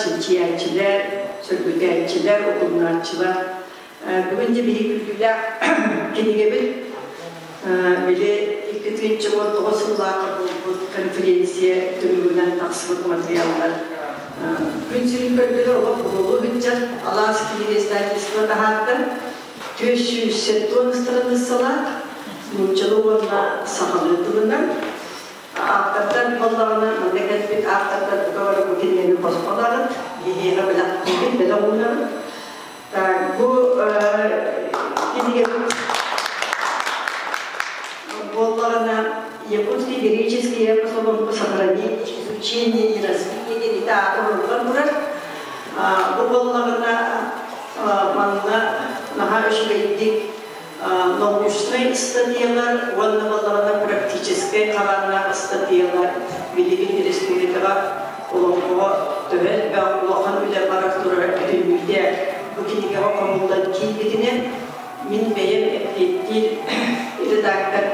чинчийээччилэр, сөргүтээччилэр, утумнааччылар. Бүгүн дьэ биһиги күлүүлээх кинигэбит били 2019 сыллаахха буолбут конференция түмүгүнэн тахсыбыт материаллар күн сирин көрдүлэр. Олох буолуу сылдьар Алаас кинигэ издательство таһаарда. 470 страницалаах, нууччалыы уонна сахалыы тылынан. Ааптардар буоллаҕына, манна кэлбит ааптардар бука бары бу кинигэни босхо ылаҕыт, биһиэхэ бэлэхтиибит, бэлэх уунабыт. Бу кинигэбит буоллаҕына «Якутский греческий эпос олоҥхо сохранение, изучение и развитие» диэн ити аата уруллан турар. Бу буоллаҕына манна наһаа үчүгэйдик научнай ыстатыйалар уонна буоллаҕына практическай хабааннаах ыстатыйалар, билигин республикаҕа олоҥхоҕо төһө элбэх улахан үлэ барар турара бүтүннүүтэ бу кинигэҕэ хомуллан киирбитинэн, мин бэйэм эппиэттиир редактор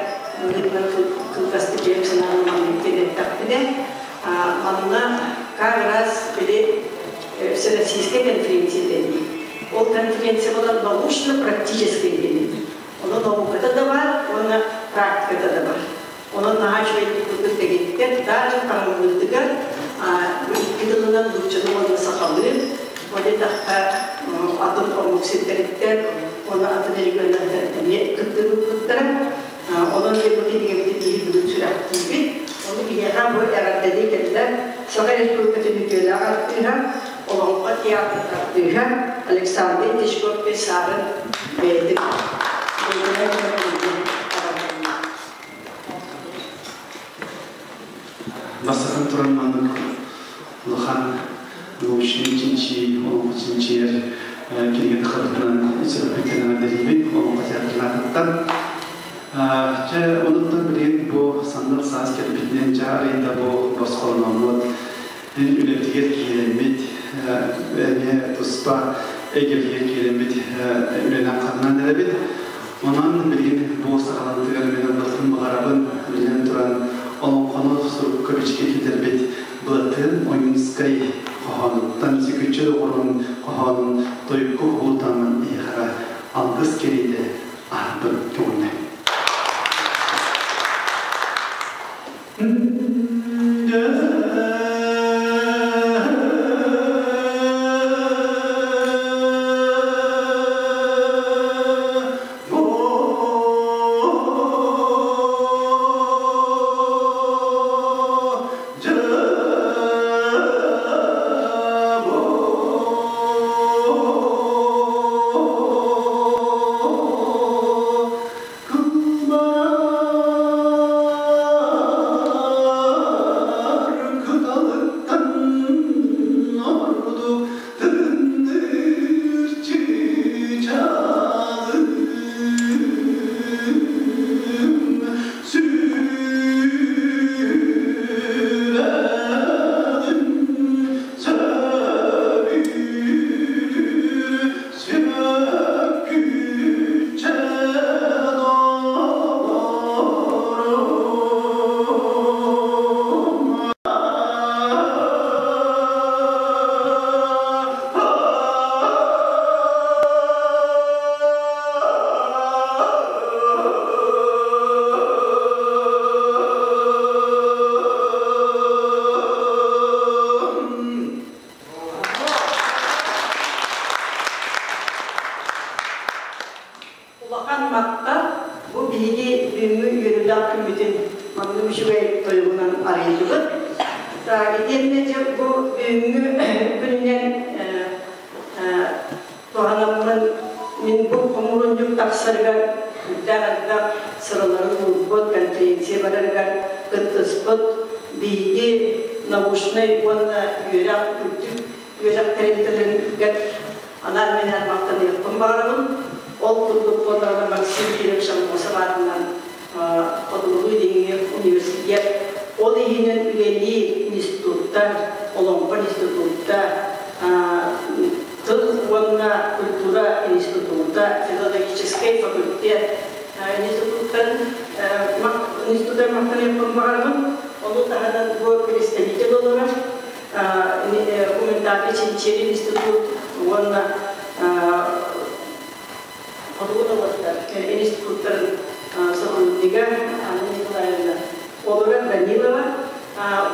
быһыытынан кылгастык бэйэм санаабын маннык диэн эттэхпинэ, манна как раз били Всероссийская конференция дэнии. Ол конференция была научно-практической диэн. Онон науката да бар, уонна практиката да бар. Онон наһаа үчүгэйдик курдук дэгиттэр, даже таҥыллыытыгар бу икки тылынан, нууччалыы уонна сахалыы, ол этахха атын омук сирдэриттэн уонна атын регионнартан эмиэ кыттыбыппыттара. Онон бу кинигэбитин биһи бүгүн сүрэхтиибит. Ону биһиэхэ бу эҕэрдэлии кэллэ Саха Республикатын үтүөлээх артыыһа, Олоҥхо театрын артыыһа Александр Тишков-Саарын бэйэтин бэйэтинэн. Бастатан туран маннык улахан научнай чинчийии, олоҥхо чинчийэр кинигэ тахсыбытынан сүрэхпиттэн эҕэрдэлиибин Олоҥхо театрын. Чэ, онуттан билигин бу сандал саас кэлбитинэн дьэ арыйда бу босхолономмут, үлэбитигэр киирэммит, эмиэ туспа эйгэлэргэ киирэммит үлэнэн-хамнанан эрэбит. Онон билигин бу саҕаланыытыгар мин ыллахпын баҕарабын, билэн туран олоҥхону сурукка бичиккэ киллэрбит Былатыан Ойуунскай хоһоонуттан Сүкүччү доҕорун хоһоонун тойукка уһулутаммын эһиэхэ алгыс кэриэтэ аһарбын көҕүлэ. Кыталыктан ордук тырымныыр чыычааҕым сүрэҕим сөбүлүүр сүөкүччэ доҕорум. Улахан махтал, бу биһиги бүгүҥҥү үөрүүлээх күммүтүн маннык үчүгэй тойугунан арыйдыбыт. Итиэннэ дьэ бу бүгүҥҥү күнүнэн туһанаммын мин бу хомуурунньук тахсарыгар сүрдээх элбэх сыралары уурбут, конференция барарыгар кыттыспыт биһиги научнай уонна үөрэх үрдүк үөрэх тэрилтэлэригэр анаан-минээн махтаныахпын баҕарабын. Ол курдук буоллаҕына Максим Кирович Аммосов аатынан Хотугулуу-Илиҥҥи университет, ол иһинэн үлэлиир институттар, Олоҥхо института, тыл уонна культура института, филологическай факультет институттарын институттар махтаныахпын баҕарабын. Ону таһынан бу представитель олорор гуманитарнай Гуманитарнай чинчийэр институт уонна Хотугу норуоттар институттарын сотруднига Анна Николаевна Олора Данилова.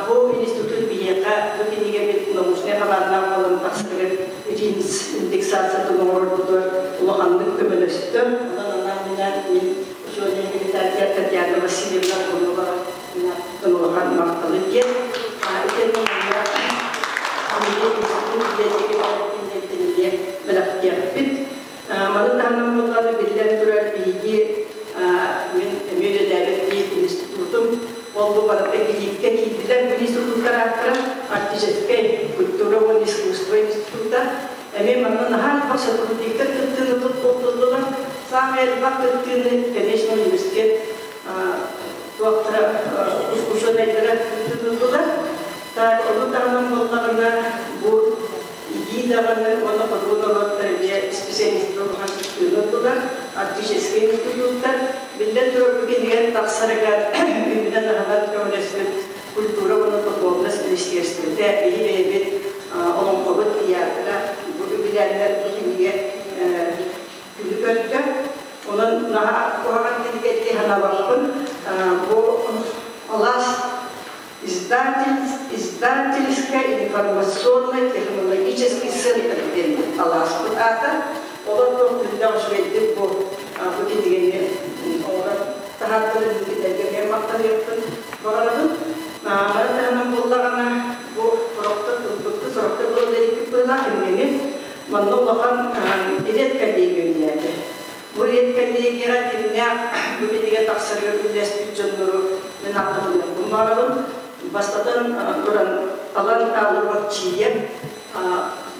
Бу институт биһиэхэ бу кинигэбит научнай хабааннаах буолан тахсарыгар индексациятын оҥорорбутугар улаханнык көмөлөстө. Онон анаан мин учуонай секретарь Татьяна Васильевна Аргунова улахан махталы диэн. Итиэннэ манна институт библиотекатын бэлэхтиэхпит. Маны таһынан буоллаҕына, биллэн турар, биһиги мин эмиэ үлэлээбит биир институтум, ол бу барыта килиипкэ киирдилэр бу институттар ааттара Арктическай культура уонна искусство института. Эмиэ манна наһаа элбэх сотрудниктар кыттыыны туттуллулар. Саамай элбэх кыттыыны, конечно, университет туохтара учуонайдара кыттыыны Так, ону таһынан буоллаҕына, бу Ии даҕаны уонна хотугу норуоттар эмиэ исписэлиистэр улахан кыттыыны ыллылар, Арктическай институттар. Биллэн турар, бу кинигэ тахсарыгар үбүнэн-аһынан көмөлөспүт культура уонна духовность министиэристибэтэ, биһи бэйэбит олоҥхобут театра бу үбүлээннэр бу кинигэ күнү көрдө. Онон наһаа куһаҕан кинигэ дии санаабаппын. Бу алаас Издательскай информационно-технологический центр диэн алааспыт аата. Олор күннэх үчүгэйдик бу бу кинигэни оҥорон таһаартарар кинилэргэ эмиэ махтаныахпын баҕарабын. Маны таһынан буоллаҕына, бу сорохтор ылбыккыт, сорохтор буолан эрикпит быһыылаах кинигэни манна улахан редколлегия үлэлээтэ. Бу редколлегияҕа кимнээх бу кинигэ тахсарыгар үллэспит дьоннору мин ааттатыныахпын баҕарабын. Бастатан туран, Талан Таалырбах Чиев,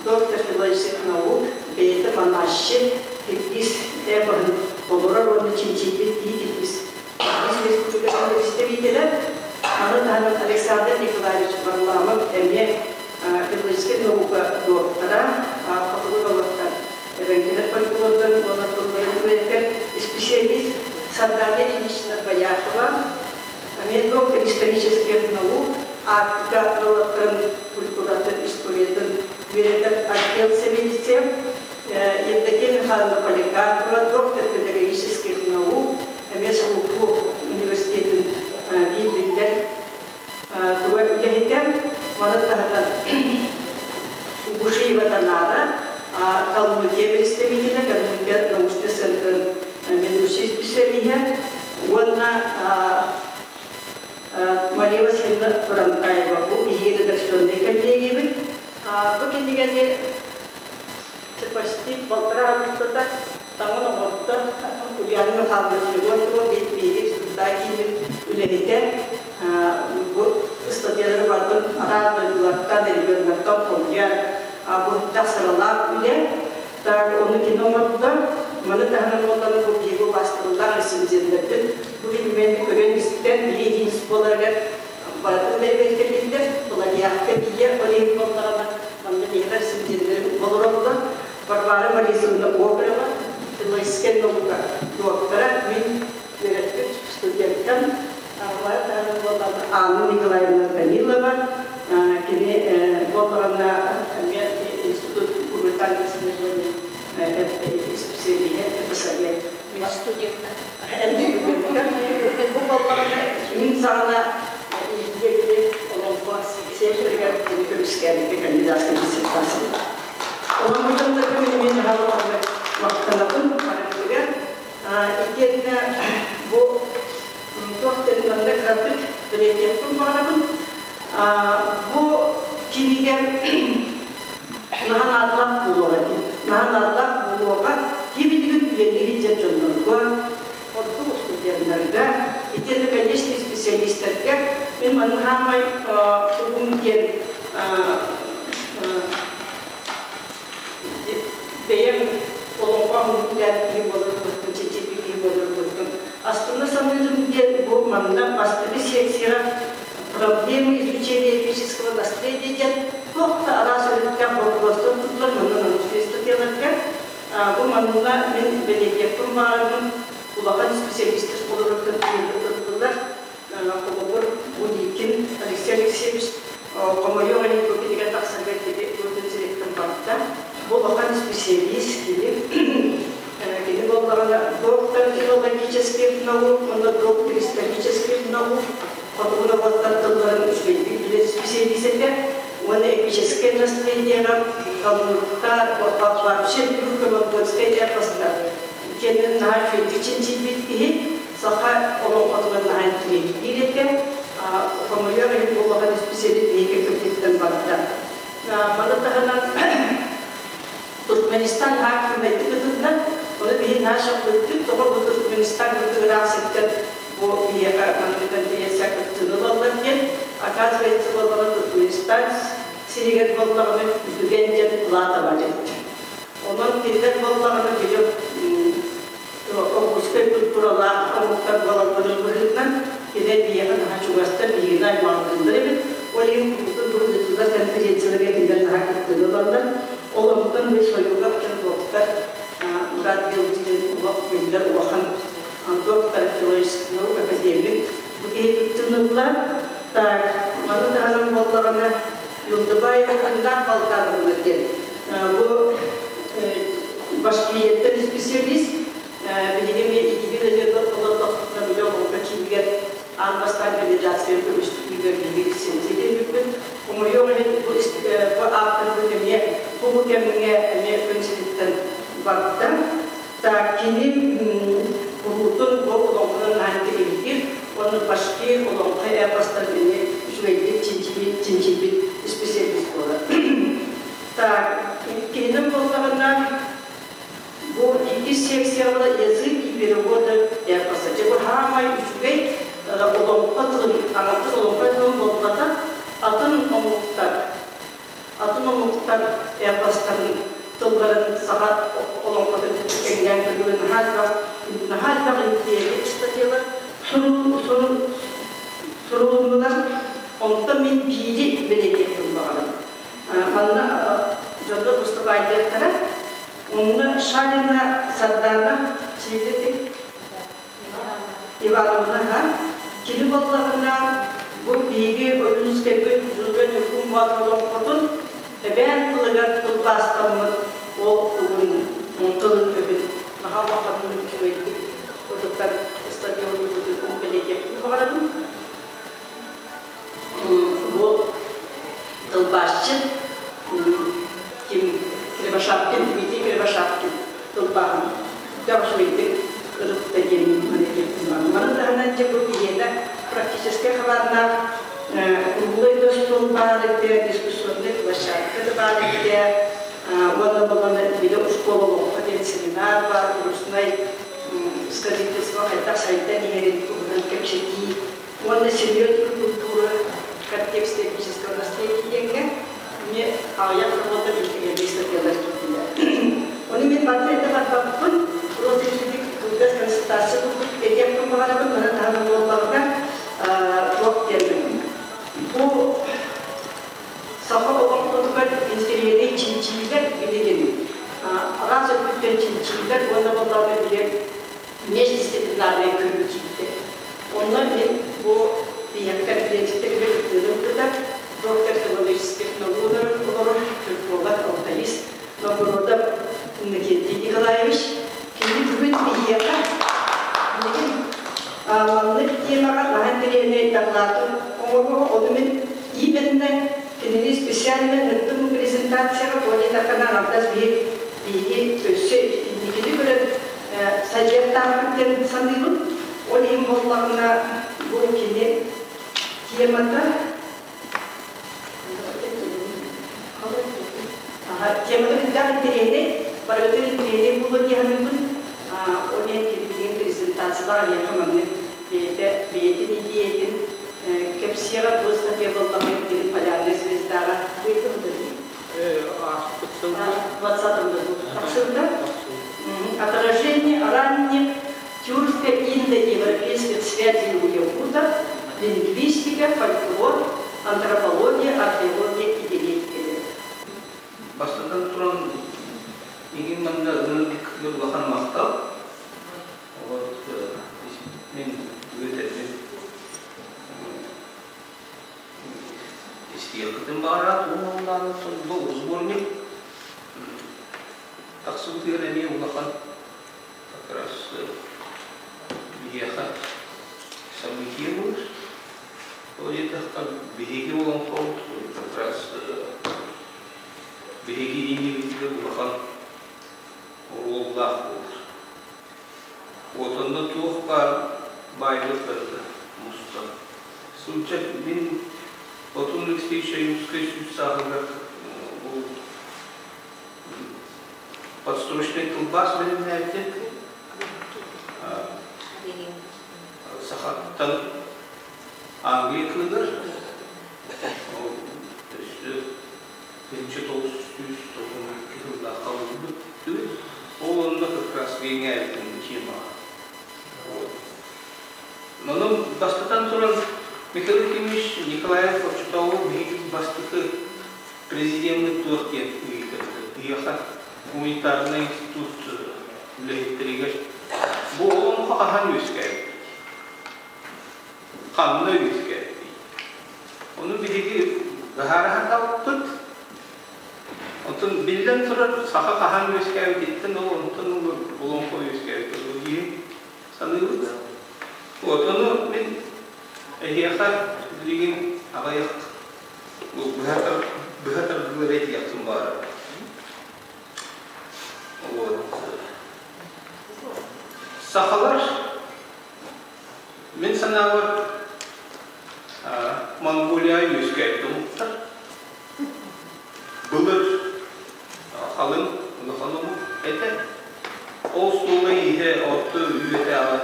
доктор филологических наук, бэйэтэ манашчы, киргиз эпоһын толорор уонна чинчийбит киһи киргиз Киргиз Республикатын представителэ. Маны таһынан Александр Николаевич Варламов эмиэ филологическай наука доктора, хотугу норуоттар Эбэҥкилэр фольклордарын уонна тылларын үөрэтэр исписэлиис Сардана Ильинична Боякова, эмиэ доктор исторических наук, Арктика норуоттарын культуратын, историятын үөрэтэр отдел сэбиэдиссэйэ Евдокия Михайловна Поликарпова, доктор педагогических наук, эмиэ Сулупу университетын биир биллэр туга үлэһитэ. Маны таһынан Угушиева Танара, Калмыкия представителэ, Калмыкия научнай центрын ведущий специалиһэ уонна Мария Васильевна Турантаева, бу биһиги редакционнай коллегиябыт. Бу кинигэни почти полтора устата таҥан оҥордо. Ульяна Михайловна Филиппова биһиги институтта киирбит үлэһитэ. Бу ыстатыйалары барытын араас дойдулартан, регионнартан хомуйан, бу сыралаах үлэ. Так, ону кини оҥордо. Маны таһынан буоллаҕына бу биһиги убаастабыллаах рецензеннэрбит бу кинигэни көрөн-истэн, билии буоларыгар барытын бэрэбиэркэлииллэр. Плагиакка тиийэ ол иһин буоллаҕына, манна биһиэхэ рецензеннэрим олороллор. Варвара Борисовна Обрева, филологическай наука доктора, мин үөрэппит студенткам. Варвара таһынан буоллаҕына Анна Николаевна Данилова, кини буоллаҕына эмиэ институт гуманитарных исследований специалиһэ, эпосовед. Студентка. Бу буоллаҕына мин саҕана илдьиэбили олоҥхо сиэшэригэр кини көмүскээбиккэ кандидатскай диссертация. Онон бу дьоннорго мин эмиэ наһаа махтанабын барытыгар. Итиэннэ бу туох диэн манна кыратык бэлиэтиэхпин баҕарабын. Бу кинигэ наһаа наадалаах буолуоҕа дии. Наһаа наадалаах буолуоҕа. Ким билигин үлэлиир дьон дьоннорго, ордук устудьуоннарга, итиэннэ, конечно, специалистарга мин манна хаамай тугум диэн бэйэм олоҥхо оҥоһуулаах киһи буолар киһи киһи буолар курдук. Астына саныырым диэн бу манна бастакы секцияҕа проблемы изучения эпического наследия диэн туох да араас өрүттээх боппуруостар туттар манна научнай статьяларга. Бу манна мин бэлиэтиэхпин баҕарабын, улахан специалистар олороттон туттуллар. Холобур, Будикин Алексей Алексеевич хомойуох иһин бу кинигэ тахсарга кини Бу улахан исписэлиис кини. Кини буоллаҕына доктор филологических наук уонна доктор исторических наук, хотугу норуоттар тылларын үчүгэйдик билэр исписэлиис этэ уонна эпическэй наследиеҕа калмыктар, вообще тюрко-монгольскай эпостар итиэннэ наһаа үчүгэйдик чинчийбит киһи, саха олоҥхотугар наһаа интириэһиргиир этэ. Хомойуох иһин бу улахан исписэлиис биһиги кыргыттан барда. Маны таһынан Туркменистан наһаа күүмэйдик ытынна. Ону биһи наһаа сөхпүппүт, тоҕо бу Туркменистан кыргыраах сиртэн бу биһиэхэ маннык конференция кыттыыны ылаллар диэн. Оказывается, буоллаҕына Туркменистан сиригэр буоллаҕына үтүгэн диэн плата бар эбит. Онон кинилэр буоллаҕына били Огузскай культуралаах омуктар буолалларын быһыытынан кинилэр биһиэхэ наһаа чугастар, биһигини аймаҕыргыыллар эбит. Ол иһин курутун бу ыытыллар конференцияларга кинилэр наһаа кыттыыны ылаллар. Ол онтон мин Сойууга доктор Мурат Георгиевич олох биллэр улахан доктор филологических наук, академик бу киһи кыттыыны ылла. Так, маны таһынан буоллаҕына Юлдыбаева Кындаах Балтановна диэн бу Башкирияттан исписэлиис, билигин эмиэ итиги өлүөбэр олордохпутуна били олоҥхо киинигэр аан бастаан кандидатскай көмүстүүгэр биһиги лицензия биэрбиппит. Хомойуох иһин бу бу ааптарбыт эмиэ бу кэмҥэ эмиэ күн сириттэн барда. Так кини куруутун бу олоҥхонон наһаа интириэһиргиир уонна башкир олоҥхо эпостарын эмиэ үчүгэйдик чинчийбит чинчийбит исписэлиис буолар. Так, иккиһинэн буоллаҕына, бу иккис секцияҕа язык и переводы эпоса. Дьэ, бу саамай үчүгэй олоҥхо тылын, аҥардас олоҥхо тылын буолбатах, атын омуктар, атын омуктар эпостарын тылларын саха олоҥхотун тэҥнээн көрүүгэ наһаа элбэх, наһаа элбэх интириэһинэй статьялар сурулуннулар. Онтон мин биири бэлиэтиэхпин баҕарабын. Манна дьоннор выступайдыахтара. Онно Шалина Сардана Сиидэтик Ивановна кини буоллаҕына бу биһиги Ойуунускайбыт Дьулуруйан Ньургун Боотур олоҥхотун эбээн тылыгар тылбаастаммыт ол тугун тылын өһүн наһаа улаханнык үчүгэйдик ытыктар стадионнугутун бэлиэтиэхпин баҕарабын. Бу тылбаасчыт ким Кривошапкин, Дмитрий Кривошапкин тылбааһын үчүгэйдик ырытта диэн манекеттин Маны таһынан дьэ бу биһиэнэ практическай хабааннаах круглый да стол баар этэ, дискуссионный площадка да баар этэ, уонна боллоно били оскуола олоххо диэн семинар баар, устнай сказительство хайдах сайдан иһэрин туһунан кэпсэтии уонна семиотика культура контекст этнического наследия диэҥҥэ эмиэ аҕыйах работа интегральнай статьялар киирдилэр. Ону мин манна этэ барбаппын, просто итинник кылгас консультация курдук этиэхпин баҕарабын, маны таһынан буоллаҕына туох диэн бу саха олоҥхотугар интэриэһинэй чинчиилэр билигин араас өттүттэн чинчиилэр уонна буоллаҕына били междисциплинарнай көрүү киирдэ. Онно мин бу биһиэхэ конференциятыгар кыттыыны ылбыта, доктор филологических наук олорор тюрколог, алтаист Новгородов Иннокентий Николаевич. Кини бүгүн биһиэхэ билигин маннык темаҕа наһаа интэриэһинэй дакылаатын оҥоруоҕа. Ону мин именно кинини специально ыыттым презентацияҕа, тоҕо диэтэххинэ аҥардас биһиги өссө инникини көрөн сайдыахтаахпыт диэн саныыбын. Ол иһин буоллаҕына бу кини темата темата үрдээх интэриэһинэй, барыгытын интэриэһинэй буолуо дии саныыбын. Ол иһин кини презентациялаах эйиэхэ маннык бэйэтэ бэйэтин идиэйэтин кэпсиэҕэ бу статья буоллаҕына кини полярнай звездаҕа Ааспыт сылга 20 году тахсыбыта. Отражение ранних тюркско-индоевропейских связей у якутов, лингвистика, фольклор, антропология, археология и генетика. Бастатан туран игин манна ынырык улахан махтал. Вот мен үөтэрбин истиэххитин баҕарар уонна бу сборник. Тахсыбытыгар эмиэ улахан как раз биһиэхэ событие буолар. Ол диэтэххэ биһиги олоҥхобут как раз биһиги иннибитигэр улахан оруоллаах буолар. Вот онно туох баар баайбыт барыта мустан. Сылдьар мин Платон Алексеевич Ойуунскай сүүс сааһыгар бу подстрочнай тылбаас бэлэмнээбитэ. Сахаттан Англия тылыгар ол өссө 1992 сыллаахха ылбыт Ол онно как раз киэҥээбитин темаҕа. Вот. Онон бастатан туран Михаил Ефимович Николаев оччотооҕу биһиги бастакы президеммит туох диэн ыйытыктар. Биһиэхэ гуманитарнай институт үлэһиттэригэр бу олоҥхо хаһан үөскээбит? Ханна үөскээбитий? Ону биһиги быһаара сатаабыппыт. Оттон биллэн турар, саха хаһан үөскээбититтэн ол онтон олоҥхо үөскээбит буолуо дии саныыбыт. Вот ону мин эһиэхэ билигин аҕыйах быһа тардылар этиэхпин баҕарабын. Вот. Сахалар Мин санаабар, Монголия үөскээбит омуктар. Былыр халыҥ улахан омук этэ. Ол суола-ииһэ орто үйэтээҕи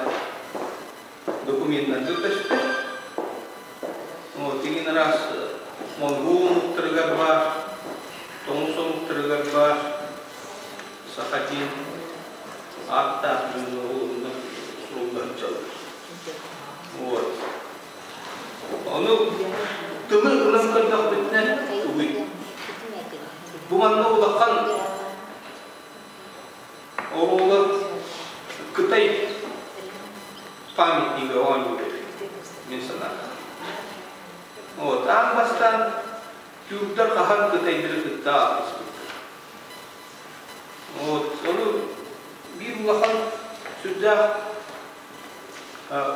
документарга көстөр. Вот, игин араас монгол омуктарыгар баар, тоҥус омуктарыгар баар, саха диэн ааттаах дьону олунна суруллан дьаллар. Вот. Ону тылы ылан көрдөхпүтүнэ тугуй? Бу манна улахан оруолу Кытай памятнига оонньуур мин санаатым. Вот, аан бастаан тюрктар хаһан кытайдары кытта алтыспыттар. Вот, ону биир улахан сүрдээх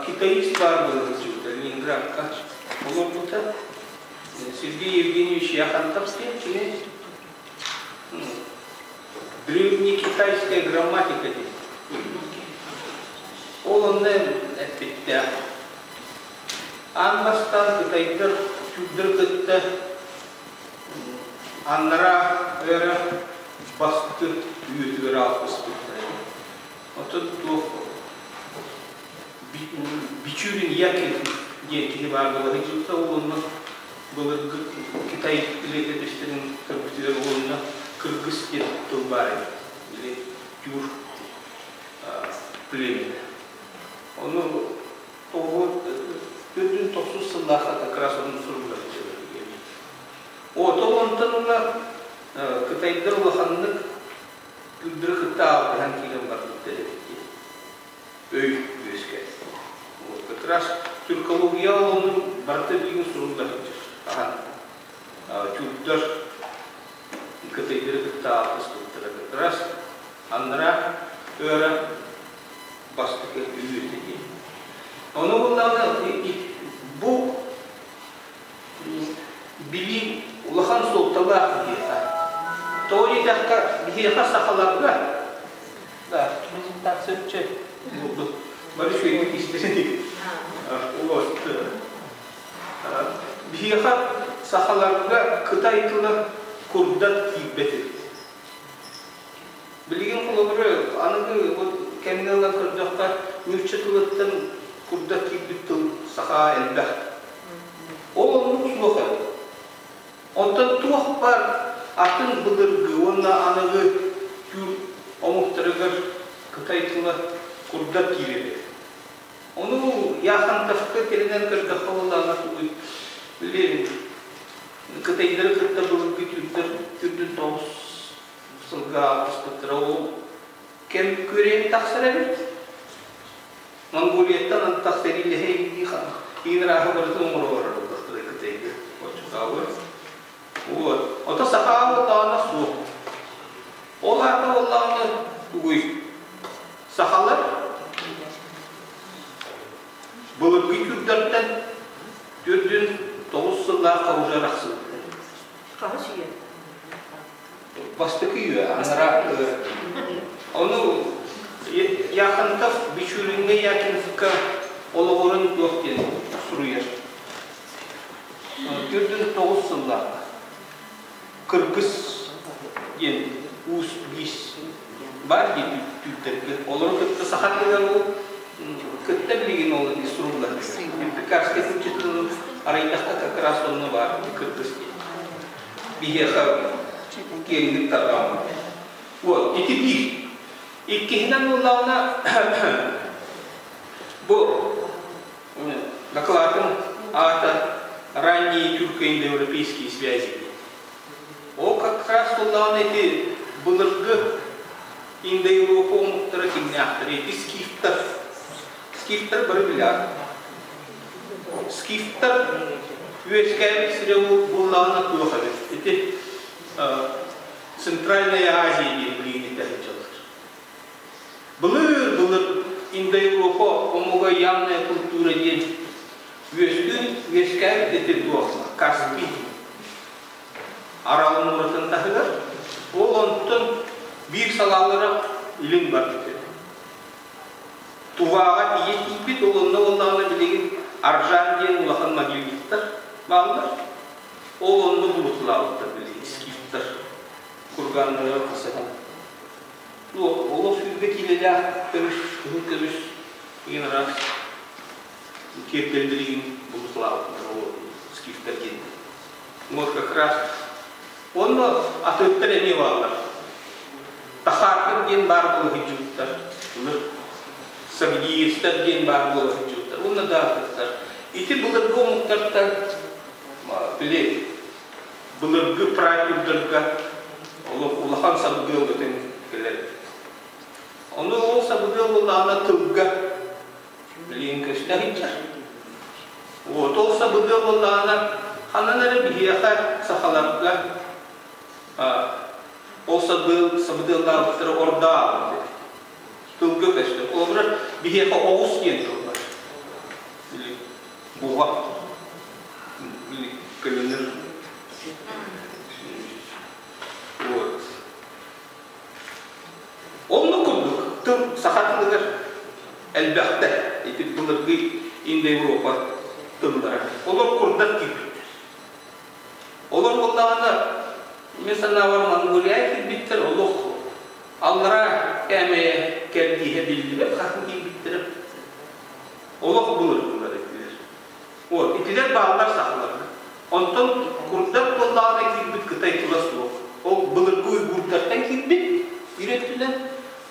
китаист баар буола сылдьыбыта Ленинградка олорбута. Сергей Евгеньевич Яхонтов диэн кини древнекитайская грамматика диэн. Ол онно эппиттээх. Аан бастаан кытайдар тюркдары кытта Аннараа эрэ бастык үйэтигэр алтыспыттар. Оттон туох Бичурин Якин диэн киһи баар буолан дьылта уонна былыргы Китай летописьтэрин көрбүтүгэр уонна кыргыз диэн тыл баар эбит. Или тюр племени. Ону тоҕу төрдүн тохсус сыллаахха как раз ону суругар Отол онтон ыла кытайдар улаханнык күлдүрү кытта алтыһан киирэн барбыттар эбит диэн өй үөскэт. Вот как раз тюркология олоҕун барыта билигин сурулла сылдьар. Ахан тюрктар кытайдары кытта алтыспыттара как раз аннараа ыара бастакы үһү диэн. Ону буллаҕына бу билии улахан суолталаах биһиэхэ. Тоҕо диэтэххэ, биһиэхэ сахаларга да презентация буолбут. Бары үчүгэйдик истэрин. Вот. Биһиэхэ сахаларга кытай тыла курдат киирбэт эбит. Билигин холобур аныгы вот кэмҥэ ылан көрдөххө, нуучча тылыттан курдат киирбит тыл саха элбэх. Ол оннук суох эбит. Онтон туох баар атын былыргы уонна аныгы түүр омуктарыгар кытай тыла курдат киирэр. Ону Яхонтовка тирэнэн көрдөххө буоллаҕына тугуй, били кытайдары кытта былыргы түүрдэр түрдүн тоҕус сылга алтыспыттара ол кэм күрээн тахсар эбит. Монголияттан антах сэриилэһэ иин ырааһы барытын оҥоро барар буоллахтара кытайга оччотооҕу. Вот. Ото сахаалы даҕаны суох. Ол аата буоллаҕына Бастакы үйэ анараа Ону Яхонтов Бичуриҥҥа Якинскка олоҕуран туох диэн суруйар. 49 сыллаах Кыргыз диэн уус биис баар дии түүттэргэ. Олору кытта саха тылыгар ол кытта билигин ол суруллар. Пекарскай тылын арыйдахха как раз онно баар кыргыз диэн. Биһиэхэ киэҥник тарҕаммыт. Вот, ити биир. Иккиһинэн буоллаҕына, бу дакылаатын аата «Ранние тюрко-индоевропейские связи». Ол как раз буоллаҕына ити былыргы Индоевропа омуктара кимнээхтэр? Ити скифтэр. Скифтэр бары билэр. Скифтэр үөскээбит сирэ буоллаҕына туох эбит? Ити Центральная Азия диэн билигин этэ сылдьаллар. Былыр-былыр Индоевропа омуга явная культура диэн үөскүүр үөскээбит ити туох Каспий Арал муоратын таһыгар ол онтон биир салаалара илин барбыт этэ. Туваҕа тиийэ тиийбит, ол онно буоллаҕына билигин Аржан диэн улахан могильниктар бааллар. Ол онно булутулаабыттар билигин скифтар курганнары хасыһан. Олох сүүрбэ киилэлээх көмүс, кыһыл көмүс деген араас киэргэллэригин булутулаабыттар ол скифтар диэн. Вот как раз онно атыттар эмиэ бааллар. Тахаартар диэн баар буола сылдьыбыттар. Былыр Сагдиевтар диэн баар буола сылдьыбыттар. Уонна да атыттар. Ити былыргы омуктартан били былыргы пратюрдарга улахан сабыдыал өтөн кэлэр. Ону ол сабыдыал буоллаҕына тылга билигин көстө сылдьар. Вот ол сабыдыал буоллаҕына ханан эрэ биһиэхэ сахаларга ол сабыдыал сабыдыаллаабыттара ордообут тылга көстөр. Холобура биһиэхэ оҕус диэн тыл бар. Били буҕа били көлөнөр. Вот. Оннук курдук тыл саха тылыгар элбэхтэ ити былыргы Индоевропа тыллара. Олор курдат киирбиттэр. Олор буоллаҕына, мин санаабар Монголия киирбиттэр олох аллараа кээмэйэ кэрдииһэ биллибэт хаһан киирбиттэрэ. Олох былыргылар этилэр. Вот, итилэр бааллар сахаларга. Онтон курдат буоллаҕына киирбит кытай тыла суох. Ол былыргы уйгуурдартан киирбит үрэттилэр.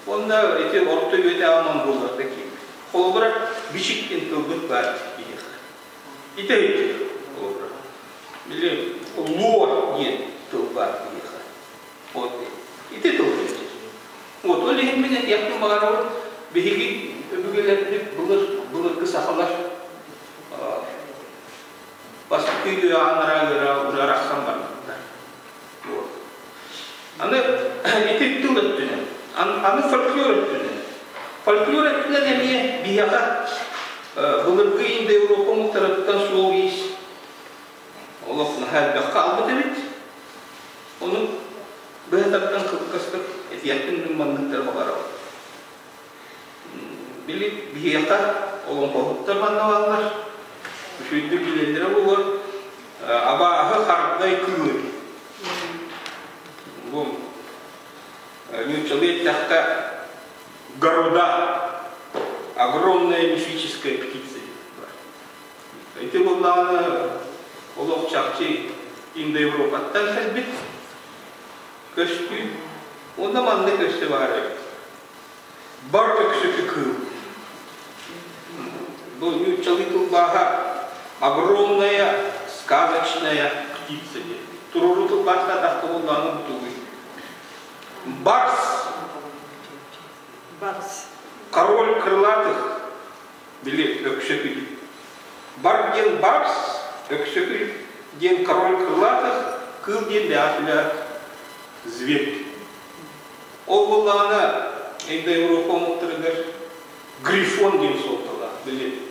Уонна ити орто үйэтээҕи монголлартан киирбит. Холобура, бичик диэн тылбыт баар биһиэхэ. Ити өйдүүр холобура. Били луо диэн тыл баар биһиэхэ. Вот ити тыл өйдүүр. Вот ол иһин мин этиэхпин баҕарабын биһиги өбүгэлэрбит былыр былыргы сахалар бастакы үөҕэ анараа ыарахсан барбыттар. Вот. Аны ити тыл өттүнэн, аны фольклор өттүнэн. Фольклор өттүнэн эмиэ биһиэхэ былыргы Индоевропа омуктарыттан суол-иис олох наһаа элбэх хаалбыт эбит. Ону быһа тардан кылгастык этиэхпин манныктары баҕарабын. Били биһиэхэ олоҥхоһуттар манна бааллар. Үчүгэйдик билэллэрэ буолуо. Абааһы хардай кыыл. Бу нууччалыы эттэххэ Гаруда огромная мифическая птица. Ити буоллаҕына олох чахчы Индоевропаттан кэлбит көстүү. Онно манна көстө баар эбит. Бар өксөкү кыыл. Бу нууччалыы тылбааһа огромная сказочная птица диэн. Туруору тылбааста тахта буоллаҕына бутугуй. Барс. Барс. Король крылатых. Били өксөкү. Бар диэн барс, өксөкү диэн король крылатых, кыыл диэн бэҕэһээ зверь. Ол буоллаҕына Индоевропа омуктарыгар грифон диэн суолталаах били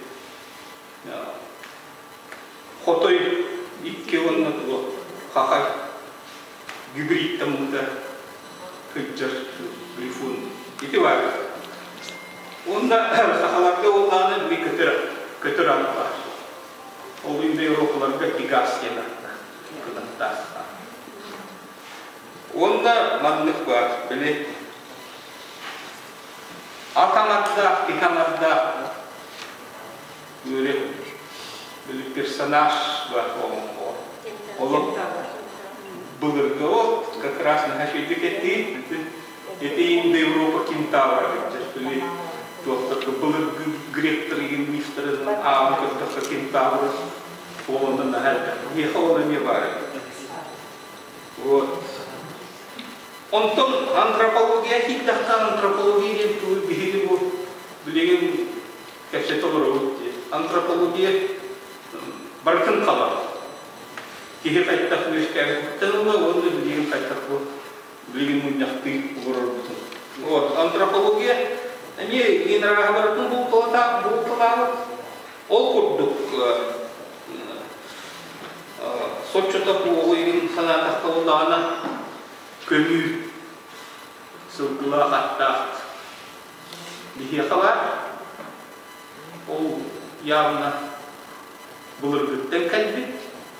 хотой икки уонна туох хахай гибридтаммыта. Сылдьар грифон ити баар. Уонна сахаларга уоллааны би көтөр көтөр ат баар. Ол индоевропаларга Пегас диэн аттаах, кынаттаах. Уонна маннык баар, били ат аҥардаах, киһи аҥардаах үөрэ били персонаж бар олоҥхоҕо. Олох былыргы ол как раз наһаа этии ити Индо-Европа кентавра били туохтарга былыргы гректар игин мифтарын ааҕан көрдөххө кентавр олонно наһаа элбэх. Миэхэ ол эмиэ баар. Вот. Онтон антропология киирдэххэ, антропология диэн тугу биһиги бу билигин кэпсэтэ олоробут дии. Антропология барытын хабар. Киһи хайдах үөскээбититтэн ыла уонна билигин хайдах бу билигин мунньахтыы олорорбутун. Вот, антропология эмиэ иин арааһа барытын булталаабыт. Ол курдук соччото буолуйун санаатахха буоллаҕына көмүү сылгылаах аттаах биһиэхэ баар. Ол явно былыргыттан кэлбит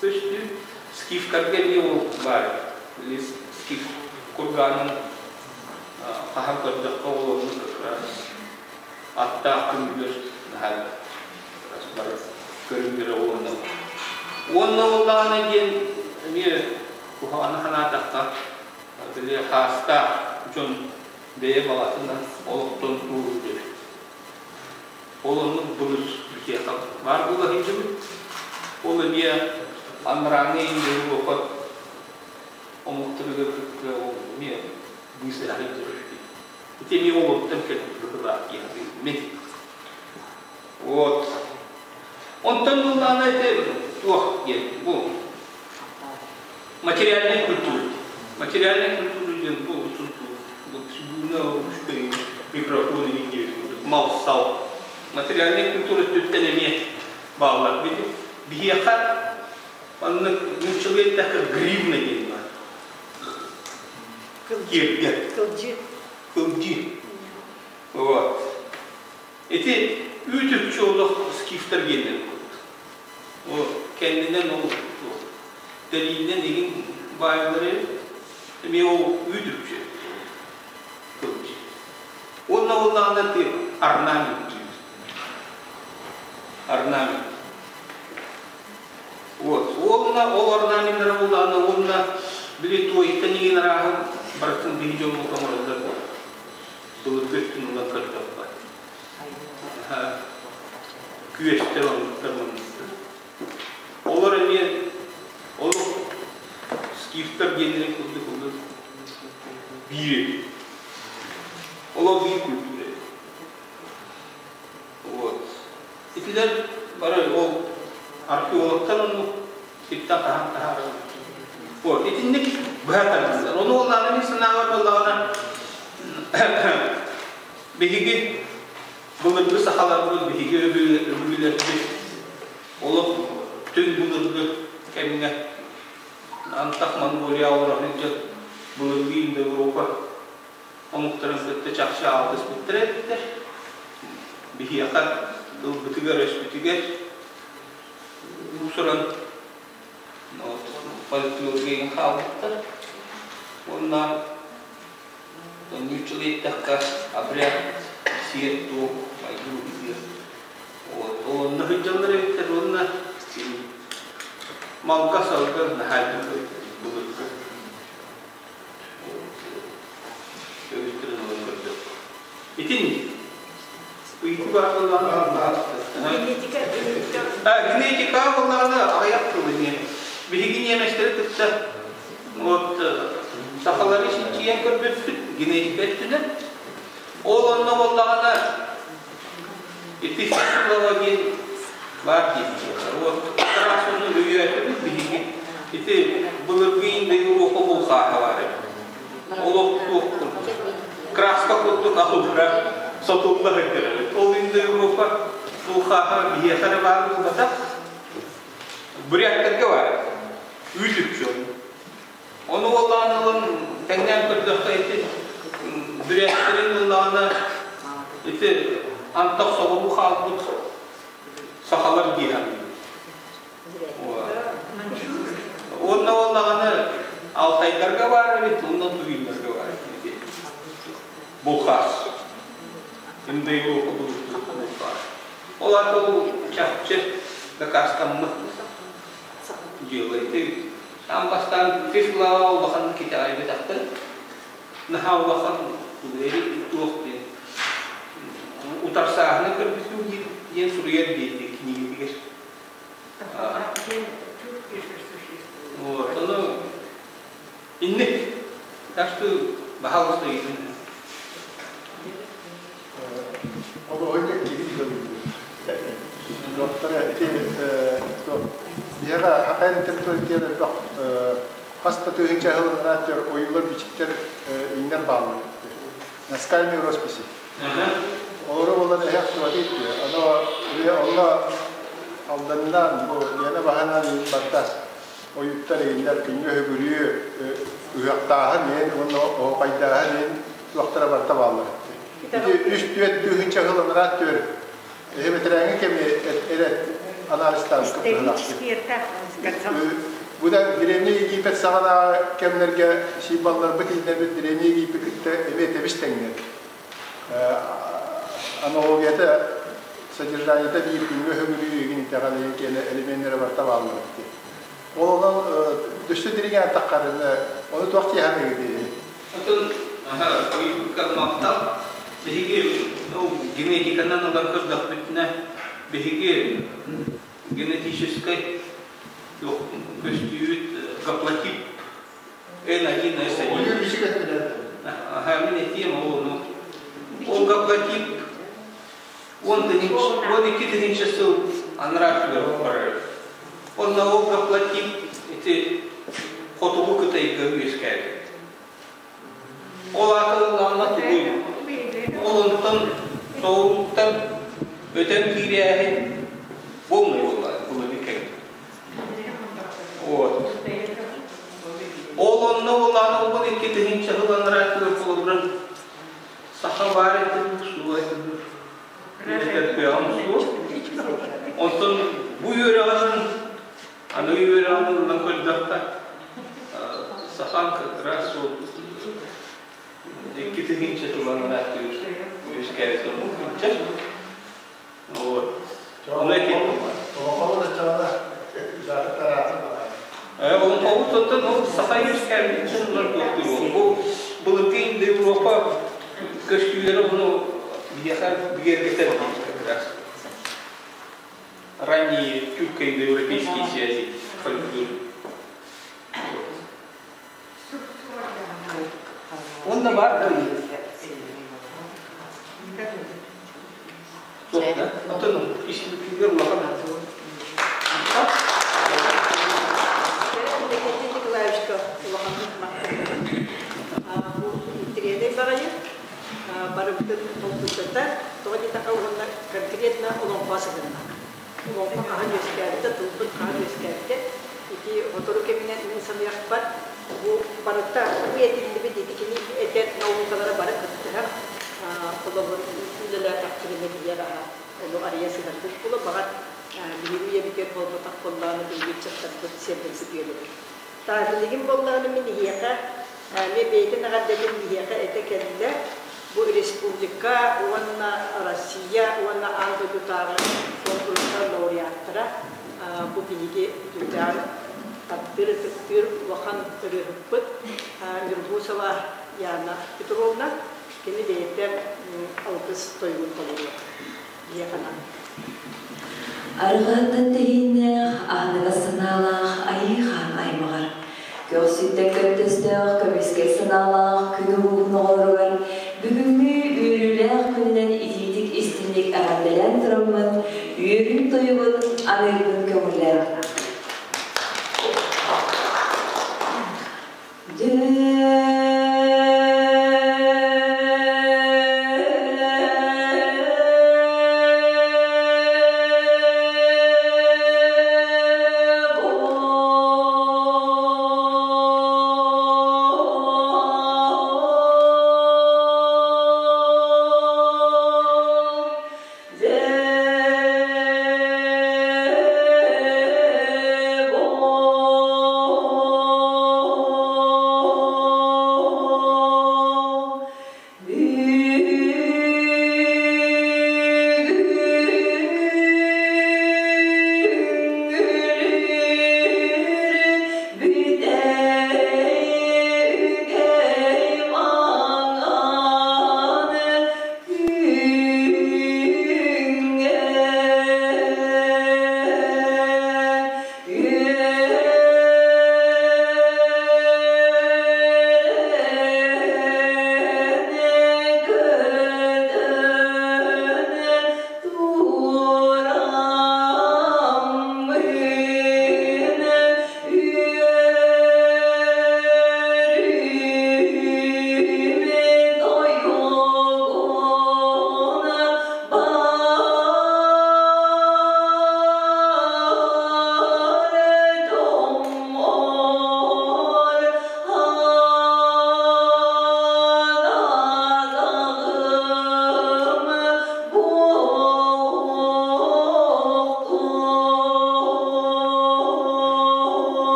көстүү. Скифтарга эмиэ ол баар. Скиф курганын хаһан көрдөххө ол оннук как раз аттаах күнгүр наһаа бары көрүҥнэрэ уонна уонна уоллаҕына диэн эмиэ куһаҕаны санаатахха били хаастаах дьон бэйэ баҕатынан олохтон туоруур эбит. Ол оннук былыр бүтиэхэ баар буола сылдьыбыт. Ол эмиэ анарааҥҥы Индо-Европа омуктарыгар кытта ол эмиэ быысаһа сылдьар. Ити эмиэ олортон кэлбит быһыылаах дии саныыбын мин. Вот. Онтон ыллаана ити туох диэн бу материальная культура. Материальная культура диэн бу бу микрофон мал-сал. Материальная культура өттүттэн эмиэ бааллар. Биһиэхэ маннык нууччалыы эттэххэ гривна диэн баар. Киэргэ. Кылдьыы. Кылдьыы. Вот. Ити үүт-үкчү олох скифтэр гиэннэр курдук. Ол кэннинэн ол тэриинэн игин баайалары эмиэ ол үүт-үкчү кылдьыы. Уонна уоннаҕына ты орнамент диир. Орнамент. Вот. Уонна ол орнаменнара буллаҕына уонна били туойтан игин арааһын барытын биһи дьоммут оҥороллор былыргы өттүн ылан көрдөххө күөстэр оннуктар манныктар олор эмиэ олох скифтэр диэннэрин курдук олор биир олох биир культура вот итилэр бары ол археологтар оннук сиртэн хаһан таһаарар вот итинник быһа тардыллар ону уоллаана мин санаабар буоллаҕына биһиги былыргы сахаларбыт биһиги өбүгэлэрбит олох түҥ былыргы кэмҥэ антах Монголия олоро сылдьан былыргы Индо-Европа омуктарын кытта чахчы алтыспыттар эбиттэр. Биһиэхэ тылбытыгар-өспүтүгэр уусуран фольклорга хаалбыттар. Уонна нууччалыы эттэххэ обряд сиэр-туом майгы быһыытыгар вот онно сылдьаллар эбиттэр уонна малга-салга наһаа былыргы өрүттэрин ылан көрдөххө итин ыйытыы баар буоллаҕына Генетика, генетика. Генетика буоллаҕына аҕыйах тыл эмиэ. Биһиги ньиэмэстэри кытта вот сахалары чинчийэн көрбүппүт генетика өттүнэн. Ол онно буоллаҕына ити физиолога диэн баар диэбит. Вот трасаны өйөөтүбүт биһиги. Ити былыргы Индо-Европа булхааһа баар эбит. Олох туох курдук. Краска курдук аһыллара сотулла сылдьар эбит. Ол Индо-Европа булхааһа биһиэхэ эрэ баар буолбатах. Буряттарга баар. Үүт үкчү. Ону уоллаан ылан тэҥнээн көрдөххө ити Бүрээттэрин ыллаҕына ити антах соҕуруу хаалбыт сахалар дии саныыбын. Уонна буоллаҕына Алтайдарга баар эбит, уонна Тувиннарга баар эбит. Булхаас. Индоевропа булхаас. Ол аата ол чахчы дакаастаммыт дьыала. Ити аан бастаан Тислава улаханнык итэҕэйбэтэхтэр. Наһаа улахан туох диэн утарсааһыны көрбүтүм диэн суруйар диэти кинигэтигэр. Вот, ону инник. Так что, пожалуйста, Олоҕуйга киһи Доктора ити биһиэхэ хахайын территориятыгар элбэх хас да тыһыынча сылынан ойуулар бичиктэр иҥнэр бааллар. Наскальные росписи. Олору буолан эһэх туһатыйт Аны онно Алданынан бу Лена баһынан барда ойуттар иҥнэр күҥҥэ өһүгүрүү ыһыахтааһын иһин уонна оһуохайдааһын иһин туохтара барыта бааллар. Ити үс түөрт тыһыынча сыл анараа түөр эһи бэтэрээҥҥи кэми эрэ анализтаабыкка Бу да Древний Египет саҕанааҕы кэмнэргэ символларбыт ииннэрбит Древний Египет кытта эмиэ тэбис тэҥнэр. Аналогията, содержаниета биир күҥҥэ өһүгүрүү игин итэҕэлин киэнэ элеменнэрэ барыта бааллар эбит. Ол онон өссө дириҥээн таххарына, ону туох диэхэ Атын ыйытыкка биһиги генетиканан ылан көрдөхпүтүнэ, биһиги генетическэй көстүүбүт гаплотип N1 S1. Аха, мин этиэм ол ону. Ол гаплотип 12 тыһыынча сыл анараа өттүгэр барар. Онно ол гаплотип ити хотугу Кытайга үөскээбит. Ол аата ыллаҕына тугуй? Ол онтон соҕурууттан өтөн киирээһин буолмай буолла былыргы кэм. Вот. Ол онно улаан олбун 2 тыһыынча сыл анараа өттүгэр холобурун саха баар этэ суох этэ кыаҕым суох. Онтон бу үөрэҕинэн аны үөрэҕин ылан көрдөххө сахан как раз ол 2 тыһыынча сыл анараа үөскээбит омук ыччат. Вот. Ону этим. Олоҥхобут оттон ол саха үөскээбит дьоннор туохтуур. Бу былыргы Индоевропа көстүүлэрэ ону биһиэхэ бигэргэтэр как раз. Ранние тюрко-индоевропейские связи фольклор. Онно бар Оттон истибиккигэр улахан Иннокентий Николаевичка улаханнык махтанабын. Бу интэриэһинэй баҕайы барыбытын толкуйдата, тоҕо диэтэххэ уонна конкретно олоҥхо сыһынна. Олоҥхо хаһан үөскээбитэ, тылбыт хаһан үөскээбитэ ити сотору кэминэн мин саныахпар бу барыта бу этиллибит ити кини этэр наукалара бары кыттыһар холобур үлэлээтэхтэринэ билэр аха ону арыйа сыһарбыт буола баҕар биһиги үйэбитигэр буолбатах буоллаҕына биһиги ыччаттарбыт сиэрдэрбит үөрэнэр. Билигин буоллаҕына мин эһиэхэ эмиэ бэйэтин эҕэрдэтин биһиэхэ этэ кэллэ. Бу республика уонна Россия уонна аан дойдутааҕы конкурстар лауреаттара бу биһиги бүтүндээн таптыыр ытыктыыр улахан ырыаһыппыт Нюргусова Яна Петровна кини бэйэтэ алгыс тойугун толоруо биһиэхэ Арҕааттан тэһииннээх, аһыныгас санаалаах Айыы Хаан аймаҕар, көхсүттэн көнтөстөөх, көмүскэл санаалаах күн уһугун оҕолоругар бүгүҥҥү үөрүүлээх күнүнэн итиитик истиҥник эҕэрдэлээн тураммын, үөрүүм тойугун аныырбын көҥүллээх.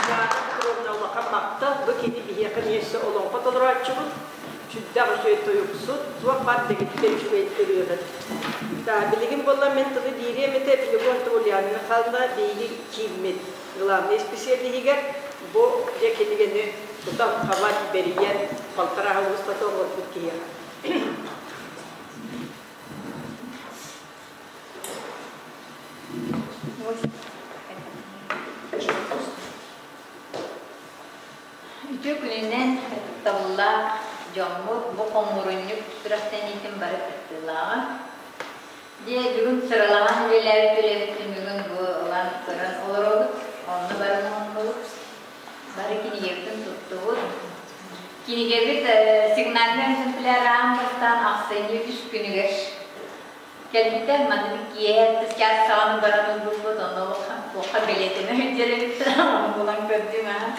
Ульяна Петровна улахан махтал, бу кини биһиэхэ миэстэ олоҥхо толорооччубут, сүрдээх үчүгэй тойуксут, туох баар дэгиттэр үчүгэй ырыаһыт. Билигин буолла мин тылы биэриэм этэ, Филиппон Ульяна Михайловна биһиги кииммит главный исписэлииһигэр бу дьэ кинигэни тутан-хабан, бэрийэн, балтараа сыл устата оҥорбут киһиэхэ. Үтүө күнүнэн ытыктабыллаах дьоммут бу хомуурунньук сүрэхтэниитин бары кыттыылааҕа. Дьэ, бүгүн сыралаһан үлэлээбит үлэбит түмүгүн бу ылан көрөн олоробут, онно бары муһуннубут, бары кинигэбитин туттубут. Кинигэбит сигнальный экземпляр аан бастаан ахсынньы үс күнүгэр Кэлбитэ маннык киэһэ чаас саҕана баран ылбыппыт, онно туохха бэлиэтэнэ сылдьар эбиттэр, ону булан көрдүм аа.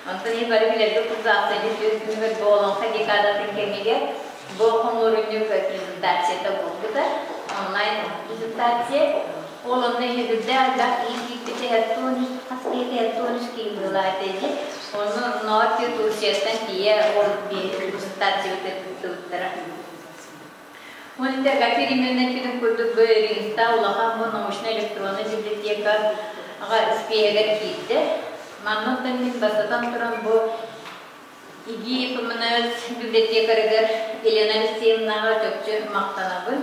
Онтон иһин бары билэргэ курдук ахсынньы түөрт күнүгэр бу Олоҥхо декадатын кэмигэр бу хомуурунньук презентацията буолбута, онлайн презентация. Ол онно иһигирдээх элбэх киһи киирбитэ, хас киһи 73 киһи быһыылаата ини. Онно Норти Турцияттан тиийэ ол презентациябыт ыыттыбыттара. Ол Гафир именно курдук бу Ринста улахан бу научно-электроннай библиотека аҕа испииһэгэр киирдэ. Манна мин бастатан туран бу ИГИ ФМНС библиотекарыгар Елена Алексеевнаҕа чопчу махтанабын.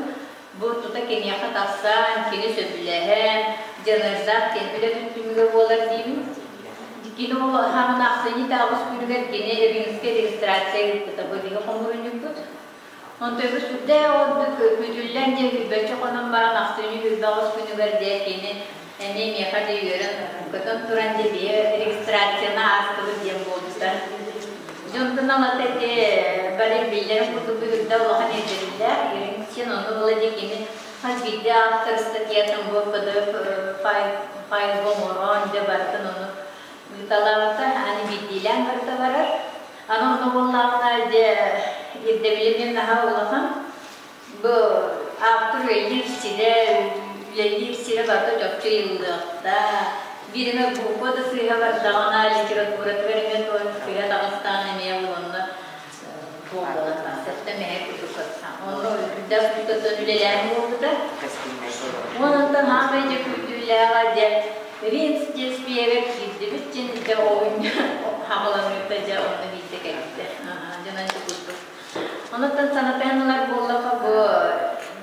Бу тута киниэхэ тахсан, кини сөбүлэһэн, дьаныардаах диэн үлэ түмүгэ буолар диибин. Кини ол хаамын ахсынньы таҕыс күнүгэр кини Ринскэй регистрация ыыппыта бу биһи хомуурунньукпут. Онтуйбут сүрдээх ордук күүтүллэн диэн сүүрбэччэ хонон баран ахсынньы 28 күнүгэр дьэ кини эмиэ миэхэ дьэ үөрэн көтөн туран дьэ биһи регистрацияны аастыбыт диэн буолбута. Дьонтон алата ити бары биллэрин курдук бүгүрдэ улахан ирдэбиллээх Иринчин ону ыла дьэ кини хас биирдии автор статьятын бу PDF файл файлга оҥорон дьэ барытын ону ыыталаабыта аны биирдиилээн барыта барар. Аны онно буоллаҕына дьэ ирдэбилим диэн наһаа улахан. Бу автор үлэлиир сирэ, үлэлиир сирэ барыта чопчу ыйыллыахтаах. Биир эмэ буква да сыыһа бардаҕына литературатыгар эмиэ туох сыыһа таҕыстаҕына эмиэ онно буолан тахсар мэһэ курдук Онно үрдээх күүскэ үлэлээн буолбута. Онтон хаамай дьэ күүтүүлээҕэ дьэ Ринс диэн спиэгэр киирдибит дьин дьэ оҕунньу хаҕыланыыта дьэ онно биирдэ кэлбитэ. Дьонон курдук. Онуттан санатан ылар буоллаха бу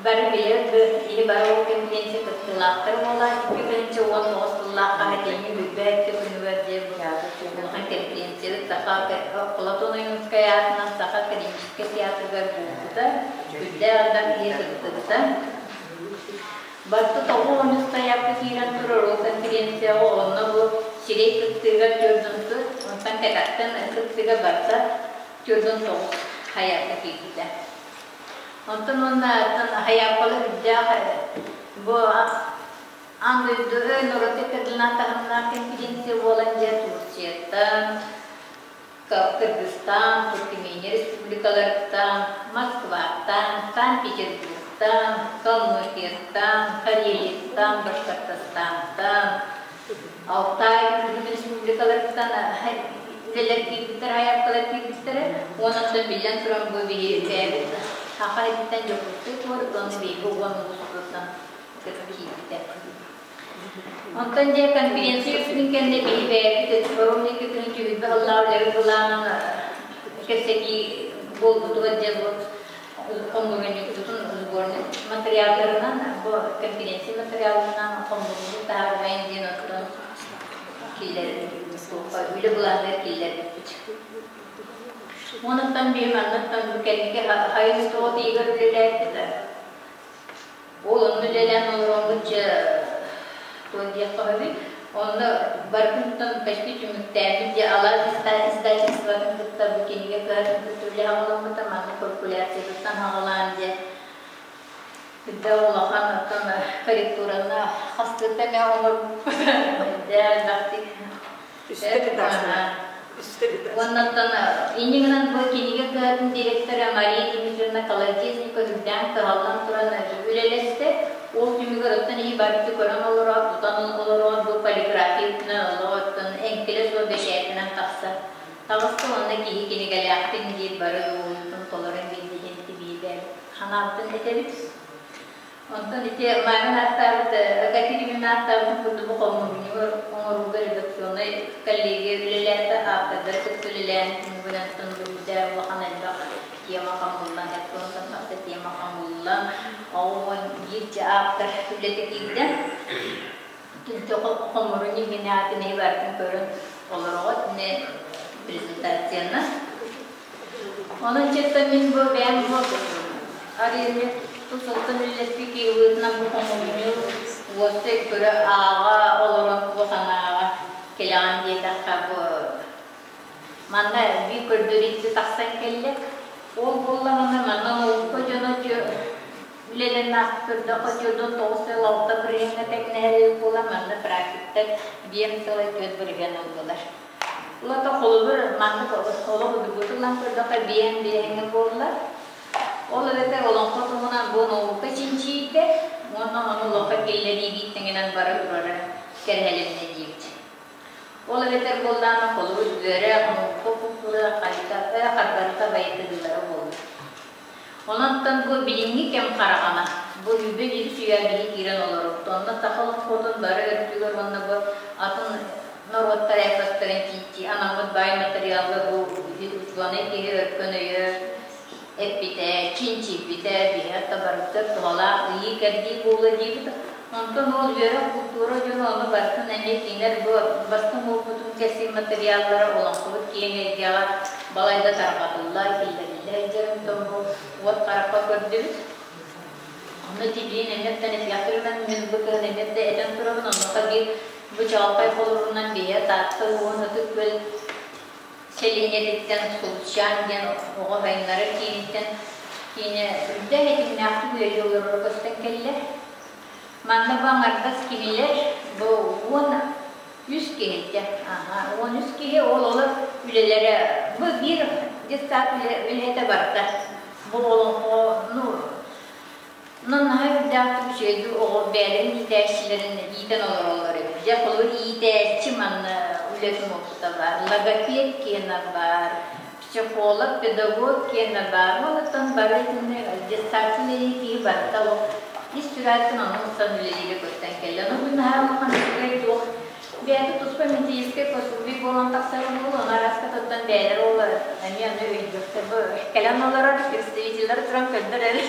бары билэр бу киһи бары ол конференция кыттыылаахтар буолар 2019 сыллаахха хатиҥҥи бүлбэт күнүгэр диэн бу улахан конференцияны Саха Платон Ойуунскай аатынан Саха академическай театрыгар буолбута, үрдээх элбэх киһи кыттыбыта. Барыта 93 сайаапка киирэн турар ол конференцияҕа онно бу сирэй кыттыыга 4 онтон кэтэхтэн кыттыыга барыта 49 сайаапка киирбитэ. Онтон уонна хайааппалы үрдээх бу аан дойду норуот кырдьынан таһымнаах конференция буолан дьэ Турцияттан, Кыргызстан, Туркмения республикаларыттан, Москваттан, Санкт-Петербургтан, Калмыкияттан, Карелияттан, Башкортостантан, Алтай республикаларыттан үлэлэр киирбиттэр, айаапкалар киирбиттэрэ. Уонна биллэн туран бу биһиги бэйэбит Саха сириттэн Дьокуускай куорат уонна биһиги уон улууспутуттан киирбитэ. Онтон дьэ конференция үксүн кэннэ биһи бэйэбит форум икки күн түһүлбэ ыллаах үлэбит былаанын кэпсэтии буолбутугар дьэ бу хомуурунньукпутун сборник материалларынан бу конференция материалынан хомуурунньук таһаарбайын диэн оттон киллэр үлэ былааныгар киллэрбиппит. Онуттан биһи манныттан бу кэнники хайыс тоҕо тиигэр үлэлээбит. Ол онно үлэлээн олороммут дьэ туох диэххэ сөбүй? Онно барытын почти түмүктээбит дьэ алаас издательствотын кытта бу кинигэ кыһатын кытта үлэ аҕаламмыта манна калькуляциятыттан аҕалаан дьэ Үрдэ улахан оттон корректураны хастыыта эмэ оҥорбуппут дьэ элбэхтик. Уоннаттан инньэ гынан бу кинигэ кыһатын директора Мария Дмитриевна Колодезникова үрдээн кыһаллан туран үлэлэстэ. Ол түмүгэр оттон иһи барыты көрөн олороод, тутан олороод бу полиграфия өттүнэн олох оттон эҥкил эҥкилэ суох бэчээтинэн тахсар. Таҕыста уонна киһи кинигэлээхпин диир бары уолуйтун толорон биэрдэ диэн тибиибэ ханаабытын этэбит. Онтон ити Мамин ааттаабыт, Академияны ааттаабытын курдук бу хомуурунньугу оҥорууга редакционнай коллегия үлэлээтэ, ааптардары кытта үлэлээн түмүгүнэн тындыбыта улахан элбэх тема хомуллан, эттонтон тахса тема хомуллан, 91 ааптар үлэтэ киирдэ. Түнтэ хомуурунньук иһин аатын иһи барытын көрөн олороҕут, ини презентацияны. Онон чэттэн мин бу бэйэм бу арыйыны тус-ылтан үллэспит киһи быһыытынан бу хомуурунньугу уопсай көрө ааҕа олорон бу санааҕа кэлэҕин диэтэххэ бу манна биир көрдөрүүтэ тахсан кэллэ. Ол буоллаҕына манна наука дьоно үлэлэрин ааспыт көрдөххө 49,6 бырыһыаҥҥа тэҥнэһэр буолан манна практиктар 5,4 бырыһыан ыллылар. Улата холобур, маннык олох удугутуллан көрдөххө биэһэн биэһэҥҥэ буолла. Ол эбэтэр олоҥхо туһунан бу наука чинчийдэ уонна ону олоххо киллэрии биир тэҥинэн бара турара кэрэһэлэннэ диибит. Ол эбэтэр буоллаҕына холобур үөрэх, наука култуура хайта хардарыта байытыллара буолла. Онон бу билиҥҥи кэм хараҕана, бу үбү үс үйэ биһи киирэн олоробут. Онно саха олоҥхотун бары өттүгэр уонна бу атын норуоттар эпостарын чинчии анаммыт баай матырыйаалга бу учуонай киһи өркөн өйө эппитэ, чинчийбитэ, биһи барытыгар туһалаах ыйыы-кэрдии буолуо диибит. Онтон ол үөрэх култуура дьоно ону барытын эмиэ кинилэр бу бастыҥ уопутун кэпсиир матырыйааллара олоҥхобут киэҥ эйгэҕэ балайда тарҕатылла, киллэриллэ сылдьар онтон бу уот харахха көрдүбүт. Онно тибиин эмиэттэн этиэхтэринэн мин бу кыһын эмиэ да этэн турабын, оннука биир бу чаҕылхай холобурунан биһиэ Таатта улууһун Ытык Күөл сэлиэнньэтиттэн Сулчаан диэн оҕо сайыннарар кииниттэн киинэ үрдээх этиҥнээхтик үлэлии олороро көстөн кэллэ. Манна бу аҥардас кинилэр бу 13 киһитэ, аха, 13 киһи ол олор үлэлэрэ бу биир детсад үлэһитэ барда. Бу олоҥхону наһаа үрдээхтик үчүгэйдик оҕо бэйэлэрин иитээччилэрин иитэн олороллор эбит. Дьэ, холобур, иитээччи манна үлэтин уопута баар, логопед киэнэ баар, психолог, педагог киэнэ баар. Онуттан бары итиннэ детсад үлэлиир киһи барыта ол ис сүрэҕиттэн ону ылсан үлэлиирэ көстөн кэллэ. Ону бу наһаа улахан үчүгэй туох бэйэтэ туспа методическай пособие буолан тахсар буолуо, ону араска туттан бэйэлэр ол эмиэ ону өйдүөхтэр. Бу кэлэн олорор представителлэр туран көрдөр эрэ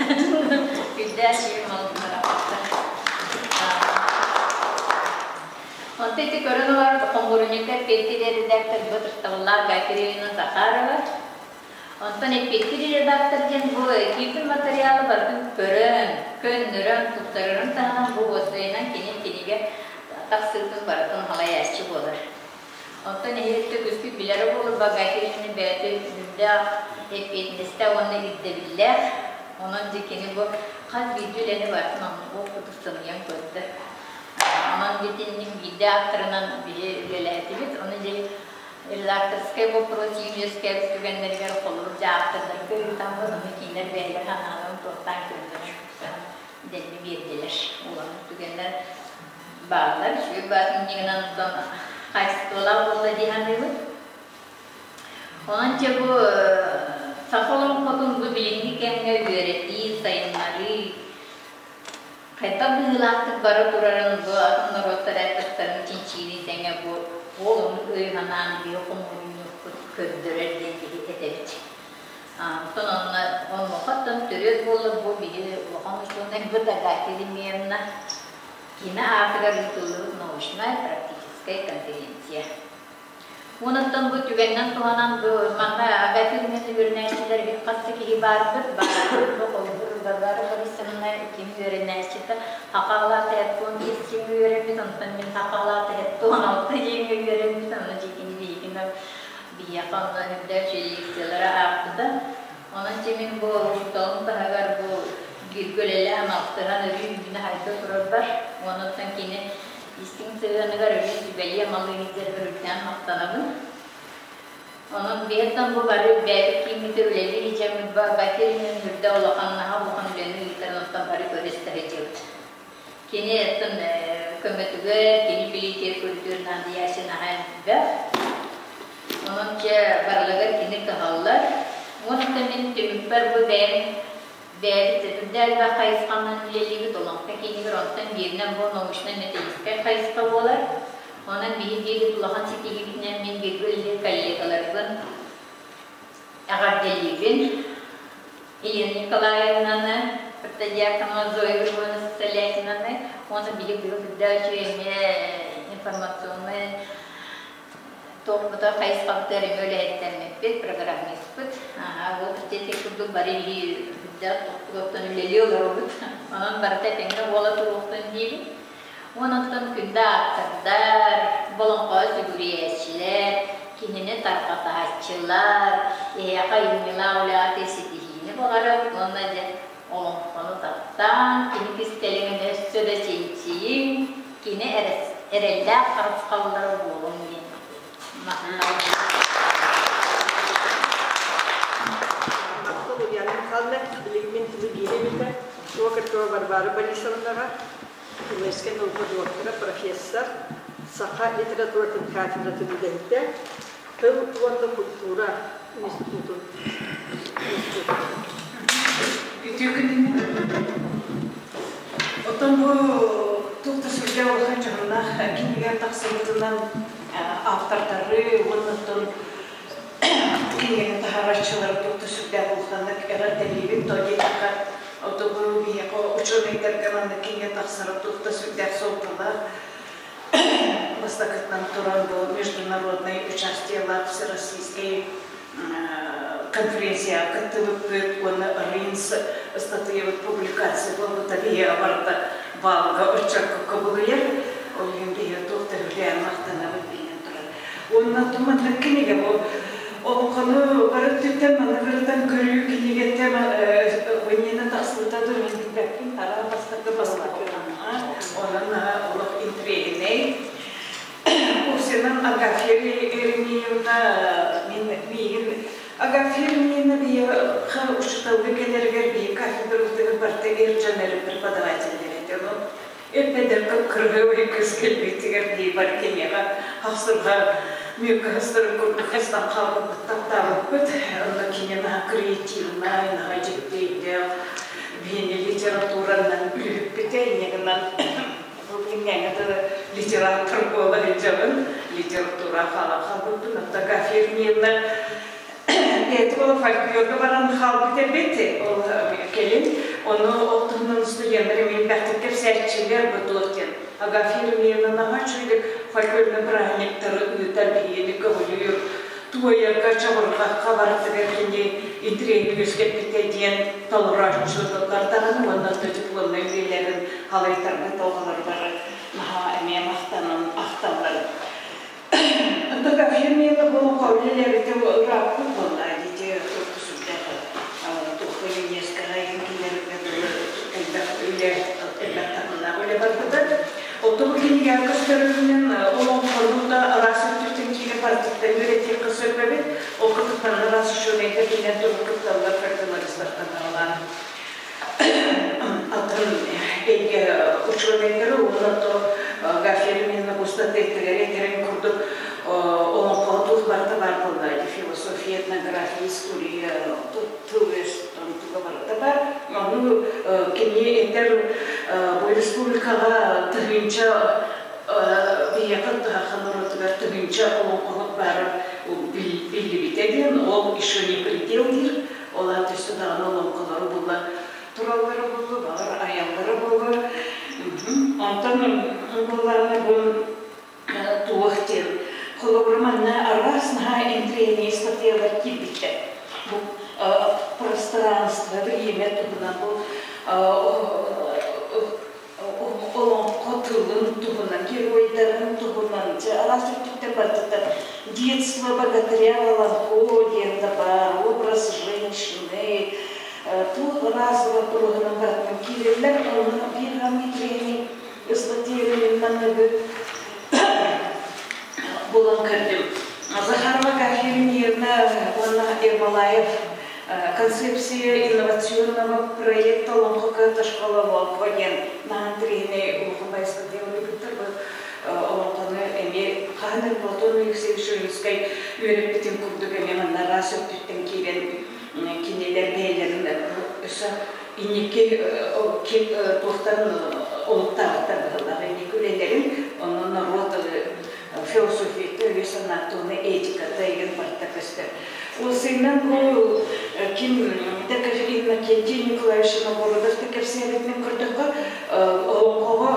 үрдээх сүүр маллара. Онто ити көрөн олорор хомуурунньукка эппиэттиир редактор Петр Гафириевна Захарова. Онтон эппиэттиир редактор диэн бу киирбит материалы барытын көрөн, көннөрөн, тупсарарын таһынан бу уопсайынан кини кинигэ тахсыытын барытын халайааччы буолар. Оттон эһиги үгүскүт билэрэ буолур Багафирины бэйэтэ үрдээх эппиэтинэстээх уонна ирдэбиллээх. Онон дьэ кини бу хас биирдии үлэни барытын оннук курдук сыныйан көрдө. Онон итинник биирдэ ааптарынан биһи үлэлээтибит. Ону дьэ редакторскай боппуруос үөскээбит түгэннэригэр холобур дьэ ааптардарга ыытаммыт, ону кинилэр бэйэлэрэ санааларын туохтаан көрдөрөн дэлби биэрдилэр. Улахан түгэннэр бааллар. Үчүгэй баатынньыгынан онтон хаачыстыбалаах буолла дии саныыбын. Онон дьэ бу саха олоҥхотун бу билиҥҥи кэмҥэ үөрэтии, сайыннарыы хайдах быһыылаахтык бара турарын бу атын норуоттар эпостарын чинчийии тэҥэ бу ол оннук өй-санаан биһи хомуурунньукпут көрдөрөр диэн биһи этэбит. Онтон онно онуоха төрүөт буолла бу биһи улахан учуонайбыт Агафья Демьяновна кини аатыгар ыытыллыбыт научнай практическай конференция. Онон бу түгэннэн туһанан бу манна Агафья Демьяновна үөрэнээччилэригэр хас да киһи баарбыт, баарбыт бу холобур Варвара Борисовна ким үөрэнээччитэ Хахаалаах тэһэттуон биэс дьиҥҥэ үөрэммит, онтон мин Хахаалаах тэһэттуон алта дьиҥҥэ үөрэммит, онно дьикини биһигини биһиэхэ онно үрдээх лекциялары аахпыта. Онон дьэ мин бу учууталым таһыгар бу бииргэ үлэлээн, алтыһан өрүү үүнэ-хайда турарбар, онуттан кини истиҥ сыһыаныгар өрүү сүбэлиэ-амалыы сылдьарыгар үрдээн махтанабын. Онон биһиэттэн бу бары бэйэбит кииммитигэр үлэлии сылдьаммыт бу Агафья үрдэ улахан наһаа улахан үлэни ыытарын оттон бары көрө истэ сылдьабыт. Кини оттон Көмөтүгэр кини билиитигэр көрдүүр наадыйааччы наһаа элбэх. Онон чэ барылыгар кини кыһаллар. Уонна мин түмүкпэр бу бэйэм бэйэбит үрдэ элбэх хайысханан үлэлиибит олоҥхо киинигэр, онтон бииринэн бу научнай-методическай хайысха буолар. Онон биһи биир улахан ситиһиибитинэн мин бииргэ үлэлиир коллегаларбын эҕэрдэлиибин. Елена Николаевнаны, Протодьяконова Зоя Григорьевна Сысолятинаны уонна биһи быйыл үрдээччи эмиэ информационнай туохпута хайысхабытыгар эмиэ үлэһиттэммиппит, программиспыт. Аха, ол ити курдук бары биһи үрдээх тохтугуттан үлэлии олоробут. Онон барыта этэҥҥэ буола туруохтун диибин. Онон күндү ааптардар, болоҥхоҕо сүгүрүйээччилэр, кинини тарҕатааччылар, эһиэхэ айымньылаах үлэҕэ ситиһиини баҕарабыт уонна дьэ олоҥхону таптаан, кини кистэлэҥин өссө да чинчийиҥ, кини эрэллээх харысхаллара буолуҥ диэн махтал. Махтал Ульяна Михайловна, билигин мин тылы биэрэбин Туокаркова Варвара Борисовнаҕа ЮНЕСКО наука доктора, профессор, саха литературатын кафедратын үлэһитэ, тыл уонна культура институтун Үтүө күнүнэн. Оттон бу туох да сүрдээх улахан дьоһуннаах кинигэ тахсыбытынан автордары уонна оттон кинигэни таһаарааччылары туох да сүрдээх улаханнык эҕэрдэлиибин. То диэтэххэ, отобу биһиэхэ учуонайдарга маннык кинигэ тахсара туох да сүрдээх суолталаах. Бастакытынан туран бу международнай участиелаах всероссийскай конференцияҕа кыттыбыппыт уонна РИНС ыстатыйабыт публикация буолбута биһиэхэ барыта баалга оччокко кубулуйар. Ол иһин биһиги туох да үлээн махтанабыт биллэн турар. Уонна маннык кинигэ бу олоҥхону бары өттүттэн маннык ырытан көрүү кинигэтэ вынена тахсыбыта да мин билбэппин араа бастакы бастакы онон олох интириэһинэй. Курсинан Агафья Еремеевна мин миигин Агафья Еремеевна биһиэхэ учууталга кэлэригэр биһи кафедрабытыгар барыта эр дьон эрэ преподавателлэр этэ. Онон эппэдэргэ кыргыабай кыыс кэлбитигэр дии бар киниэхэ хахсырҕа мүөккэ хастарын курдук хастан хаалбыппыт таптаабыппыт. Онно кини наһаа креативнай, наһаа дьикти өйдөөх биһини литературанан үлүһүппүтэ инньэ гынан бу күннээҥҥэ дылы литератор буола сылдьабын, литература хаалан хаалбыппын. Оттон Агафья Евгеньевна бэйэтэ ол фольклорга баран хаалбыт эбит, ол кэлин. Ону ол туһунан студеннар эмиэ элбэхтик кэпсээччилэр бу туох диэн. Агафья Евгеньевна наһаа үчүгэйдик фольклорнай бырааһынньыктары ыытар, биһигини көҕүлүүр, туойарга, чабырҕахха барытыгар кини интириэһин үөскэппитэ диэн толорооччулар даҕаны уонна дипломнай үлэлэрин халайтарбыт оҕолор бары наһаа эмиэ махтанан ахталлар. Фотография бу үлэлээбитэ ырааппыт буолла дии сүрдээх туохха ЮНЕСКОҕа киллэрэргэ дылы элбэх үлэ элбэх таһымнаах үлэ барбыта. Оттон бу кинигэҕэ көстөрүнэн олоҥхону да араас өттүттэн киирэ барытыттан үөрэтиэххэ сөп эбит. Ол кытыттан араас учуонайдар билэн туран кытталлар фольклористартан аҕалаан атын эйгэ учуонайдары уонна то Гафья Ильинична Кустатыктыгар этэрин курдук олоҥхоҕо туох барыта баар буолла философия, этнография, история, тыл-өс туга барыта бар. Ону кини этэр бу республикаҕа тыһыынча биһиэхэ Саха норуотугар тыһыынча олоҥхоһут баара биллибитэ диэн, ол еще не предел диир. Ол аата өссө даҕаны олоҥхолору була тураллара буолуо, баҕар айаллара буолуо. Онтон буоллаҕына бу туох диэн холобур манна араас наһаа интириэһинэй ыстатыйалар киирбиттэр. Бу пространство бириэмэ туһунан бу олоҥхо тылын туһунан, геройдарын туһунан, дьэ араас өттүттэн барытыттан детство богатыря Олоҥхо диэн да баар, образ женщины, туох араас боппуруоһунан барытынан киирэллэр. Онно биир интэриэһинэй ыстатыйаны манныгы булан көрдүм. Захарова Агафья Ильинична уонна Ермолаев. Концепция инновационного проекта Олоҥхо кыһата школа Олоҥхо диэн наһаа интэриэһинэй улахан байыскатыйа үлүбүттэр. Бу олоҥхону эмиэ хаһан эрэ Платон Алексеевич Жиринскэй үөрэппитин курдук эмиэ манна араас өттүттэн киирэн кинилэр бэйэлэрин өссө инники туохтарын олуктаабыттар быһыылаах инники үлэлэрин онно норуот философията, өйө-санаата уонна этиката игин барыта көстөр. Уолсайынан бу ким Иннокентий Николаевич Новгородов да кэпсээбитинэн көрдөххө, олоҥхоҕо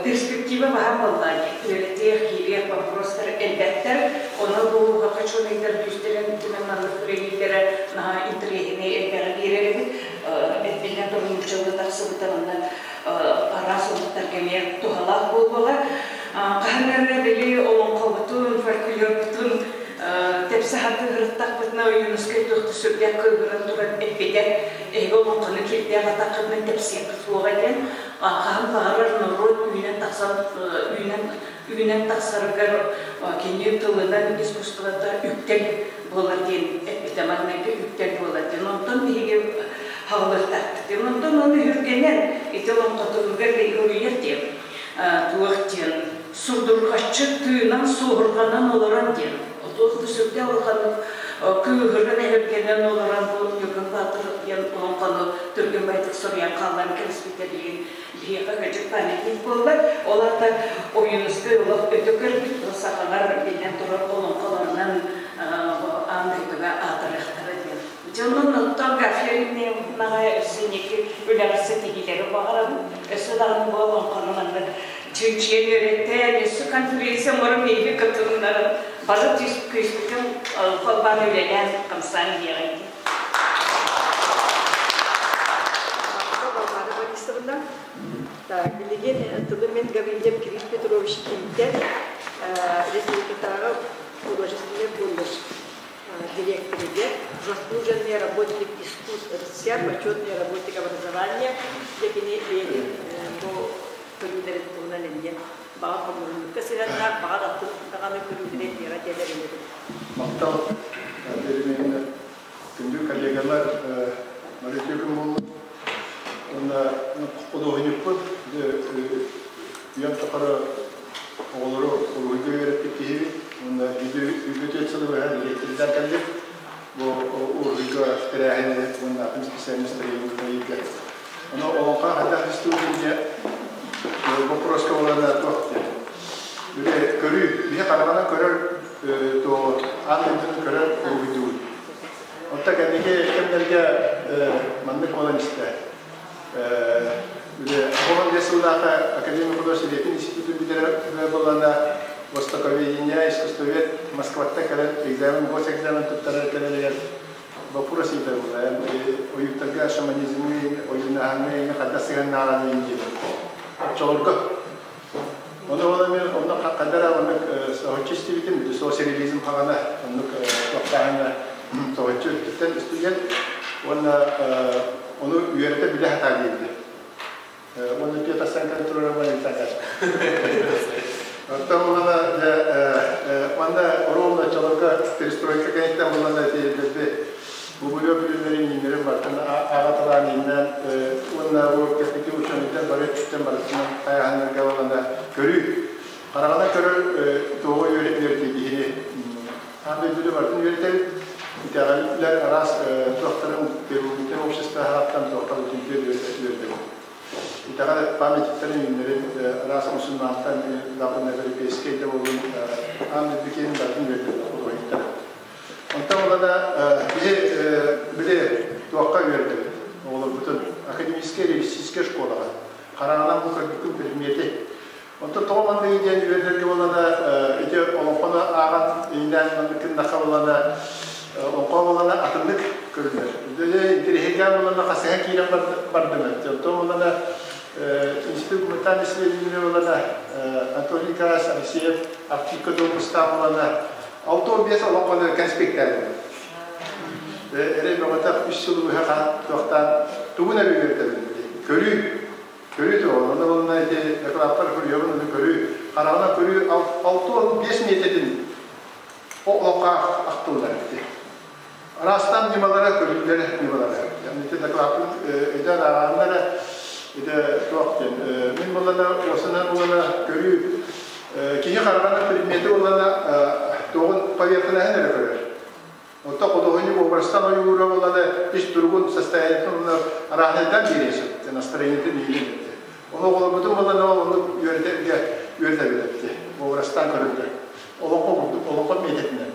перспектива баһаам буолла үөрэтиэх, киириэх боппуруостар элбэхтэр. Онон бу хачуонайдар күүстэрин түмэн маннык үлэлииллэрэ наһаа интэриэһинэй элбэҕи биэрэр эбит. Биллэн туран нууччалыы тахсыбыта манна араас омуктарга эмиэ туһалаах буолуоҕа. Хаһан эрэ били олоҥхобутун, фольклорбутун тэпсэ хатыыһырыттахпытына Ойуунускай туох да сүрдээх кыыһыран туран эппитэ, эһиги олоҥхону кирдээх атаххытынан тэпсиэххит суоҕа диэн, хаһан баҕарар норуот үүнэн тахсан үүнэн үүнэн тахсарыгар кини тылынан искусствота үктэл буолар диэн эппитэ, маҥнайгы үктэл буолар диэн. Онтон биһиги хаалыахтаахпыт. Онтон ону үргэнэн ити олоҥхотугар биһиги уруйар диэн туох диэн сурдурҕаччы тыынан суоһурҕанан олорон диэн туох да сүрдээх улаханнык кыыһыран эһэргэнэн олорон бу Ньургун Баатыр диэн олоҥхону түргэн байтык суруйан хаалларан кэбиспитэ билигин биһиэхэ кырдьык памятник буолла. Ол аата Ойуунускай олох өтө көрбүт сахалар биллэн турар олоҥхолорунан аан дойдуга аатырыахтара диэн. Дьонун оттон Гафья өссө инники үлэҕэ ситиһиилэри баҕарабын. Өссө даҕаны бу олоҥхону маннык чинчийэн үөрэтэн, өссө конференция оҥорон миигин кытыннаран бары күүспүтүн холбоон үлэлээн хамсаан иһиэҕиҥ. Балбаара Борисовна, так, билигин тылы мен Гаврильев Кирилл Петрович Кимтен республикатааҕы художественный колледж директорыгар, заслуженный работник искусств РССР, почетный работник образования, дьэ кини бэйэтин бу көрүүлэрин туһунан эмиэ баҕа хомуурунньукка сыһыаннаах, баҕа даҕаны көрүүлэри этиэҕэ диэн эрэнэбин. Махтал, Перемене күндү коллегалар, Мария күн буоллун. Уонна худуоһунньукпут үйэм тухары оҕолору уруһуйга үөрэппит киһибит. Уонна библиотека сылы быһа дириэктэрдээн кэллим. Бу уруһуйга тэрээһини уонна атын специальностары ыйга. Ону олоҥхо хайдах история боппуруоска буолана туох диэн. Үлэ көрүү, биһи хараҕынан көрөр туоҕу, аан дойдуну көрөр уруһуйдуубут. Онто кэнники кэмнэргэ маннык буолан истэ. Үлэ 15 сыллааҕы Академия художественных институтун бүтэрэр буоллана востоковедение, искусствовед Москваттан кэлэн экзамен, госэкзамен туттарар кэлэлигэр вопрос ыытар буолла. Ойууттарга шаманизмы, ойуунааһыны хайдах сыһыаннааҕын диэн. Оччолорго. Ону ол мен онно хадара оннук соһуччу истибитим, соцреализм хаҕана оннук тохтааһыҥҥа соһуччу өттүттэн студент уонна ону үөрэтэ билэ сатаа диэбитэ. Уонна түө тахсан кэлэн турар буолан Оттон уонна манна ровно оччолорго перестройка кэнниттэн булан этиэрдэрби бу бүлүннэрин ииннэрин бартын аҕаталаан ииннээн уонна бу кэлбити учуонайдар бары өттүттэн барытынан хайаһаннарга уонна көрүү хараҕынан көрөр туоҕу үөрэтии киһини аан дойдуну барытын үөрэтэбит итэҕэллэр араас туохтарын первобытное общество аһааттан туохтар үтүнтүө үөрэтэбит итэҕэл памятниктарын ииннэрин араас мусульмантан западноевропейскай да буолун аан дойду киэнин барытын үөрэтэбит художниктар. Онтон улана биһи били туохха үөрэтэбит оҕолорбутун академическай реалистическай школаҕа хараҕынан бу көрбүккүн предмети. Онтон тоҕо манныгы диэн үөрэтэргэ буолана ити олоҥхону ааҕан иинээн маннык гыннахха буолана олоҥхо буолана атыннык көрүллэр. Интэриэһиргээн буолана хасыһан киирэн бардым. Онтон буолана Институт гуманитарных исследований буолана Анатолий Николаевич Алексеев Арктика допустаах буолана 65 олоҥхону конспектаабыт. Эрэй бөҕөтөх үс сыл быһа туохтаан тугун эрэ үөрэтэбин. Көрүү. Көрүү туох. Онно буолна ити докладтар көрүөҕүн ону көрүү. Хараҕынан көрүү 65 миэтэтин олоҥхо ахтыллар ити. Арастан ньымалара көрүүлэрэ ньымалара. Ити докладын өйдөөн ааҕаннара ити туох диэн. Мин булана осынан булана көрүү киһи хараҕынан предмети булана туоҕун поверхностын эрэ көрөр. Онтон художник образтан ойуура булана ис туругун состояниетын уонна арааһынайдан биэриэн сөп. Настроениетын иһинэн. Ону оҕолорбутун булана оннук үөрэтэргэ үөрэтэбит. Образтан көрөргө. Олоҥхо курдук, олоҥхо миэтэтинэн.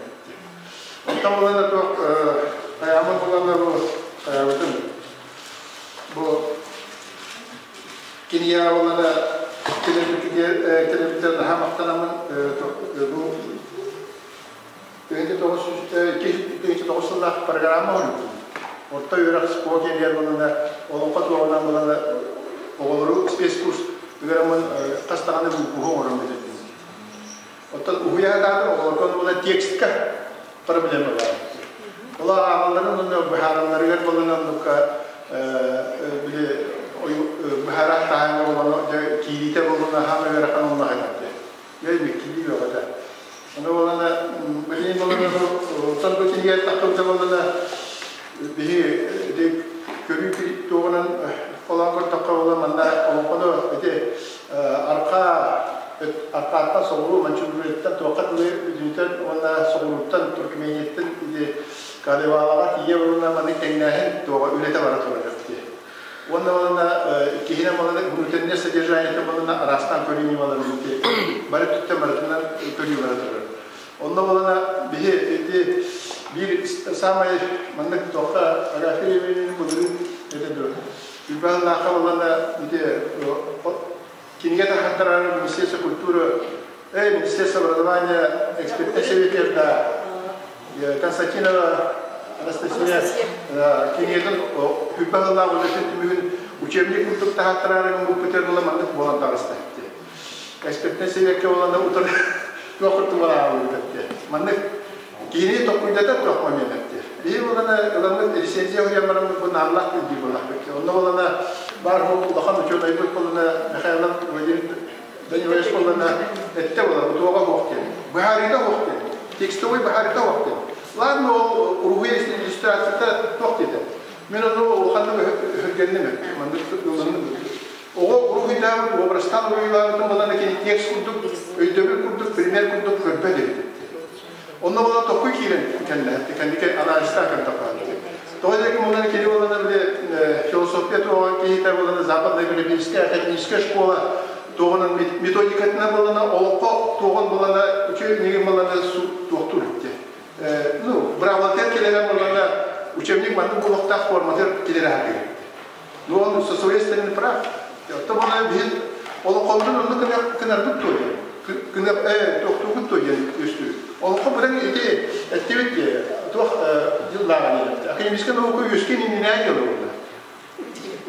Оттон булана туох хайаамын булана бу хайаабытын бу кинигэҕэ булана кэлэрбитигэр наһаа махтанаммын бу 2009 сыллаах программа оҥорбутум. Орто үөрэх спорт диэн булана олоҥхо туоҕунан булана оҕолору спецкурс ыыраммын хас даҕаны выпуһу оҥорон бүтэрдим. Оттон уһуйа сатаатым оҕолорго буолан текстка проблема баар. Ол ааҕалларын уонна быһааралларыгар буолан оннукка били быһаарар таһааҥҥа буолан киириитэ буоллун аһаан ыарахан онно хатар дьэ киирии бөҕөтө. Ону буолана билигин буолана оттон бу кинигэ таххыбыта буолана биһи көрүү туоҕунан холоон көрдөххө буолан манна олоҥхону ити арҕаа арҕааттан соҕуруу Манчжурияттан туохха дылы бүлүүтэн уонна соҕурууттан Туркменияттан ити Калевалаҕа тиийэ уонна маннык тэҥнээһин туоҕа үлэтэ бара турар эбит. Уонна уонна иккиһинэн баланы внутреннее содержание балана араастаан көрүү ньымаларын ити бары түттэн барытынан көрүү бара турар. Онно балана биһи ити биир самай маннык туохха Агафья Евгеньевна былырыын этэ дуо Үбэһыллаахха балана ити кинигэ тахаттарары Министерство культуры, Министерство образования экспертный совет да Константинова Анастасия кинигэтин үбэһыллаах үлэтин түмүгүн учебник курдук таһаттарары гыммыппытыгар була маннык буолан таҕыста. Экспертный советка буолан утар туох курдук буолаабыт Маннык киһини токкуйдатар туох момент Биһи буолана ыламмыт рецензия уйан бараммыт бу нааллах дии буоллахпыт. Онно буолана баар улахан учуонайбыт буолана Михайлов Владимир Данилович буолана этте буола туоға хуох диэн. Быһаарыыта хуох диэн. Текстовый быһаарыыта хуох диэн. Ладно, ол уруһуй иллюстрацията туох диэтэ. Мен ону улаханнык өһүргэнним. Маннык ылынным. Оҕо уруһуйдаабыт, образтаан уруһуйлаабытын буолана кини текст курдук, өйдөбүл курдук, пример курдук көрбөт эбит. Онно буолан токкуй киирэн кэллэһэтти, кэнники анализтаан көрдөххө. Тоҕо диэки буолан кини буолан били философия туоҕа киһитэ буолан западная европейская академическая школа туоҕунан методикатына буолана олоххо туоҕун буолана учебнигин буолана туохтуур итти. Ну, бравлатер келерен буолана учебник маннык буолуохтаах форматыр келер аһатыр. Ну, он со своей стороны прав. То буолан биһин олоххомтун онну кынарбыт туойа. Кынар туохтуугут туойа үстүү. Олоххо бұрын ити эттибит туох дьыллааҕан академическая наука үөскэн иннинээн дьылы буолла.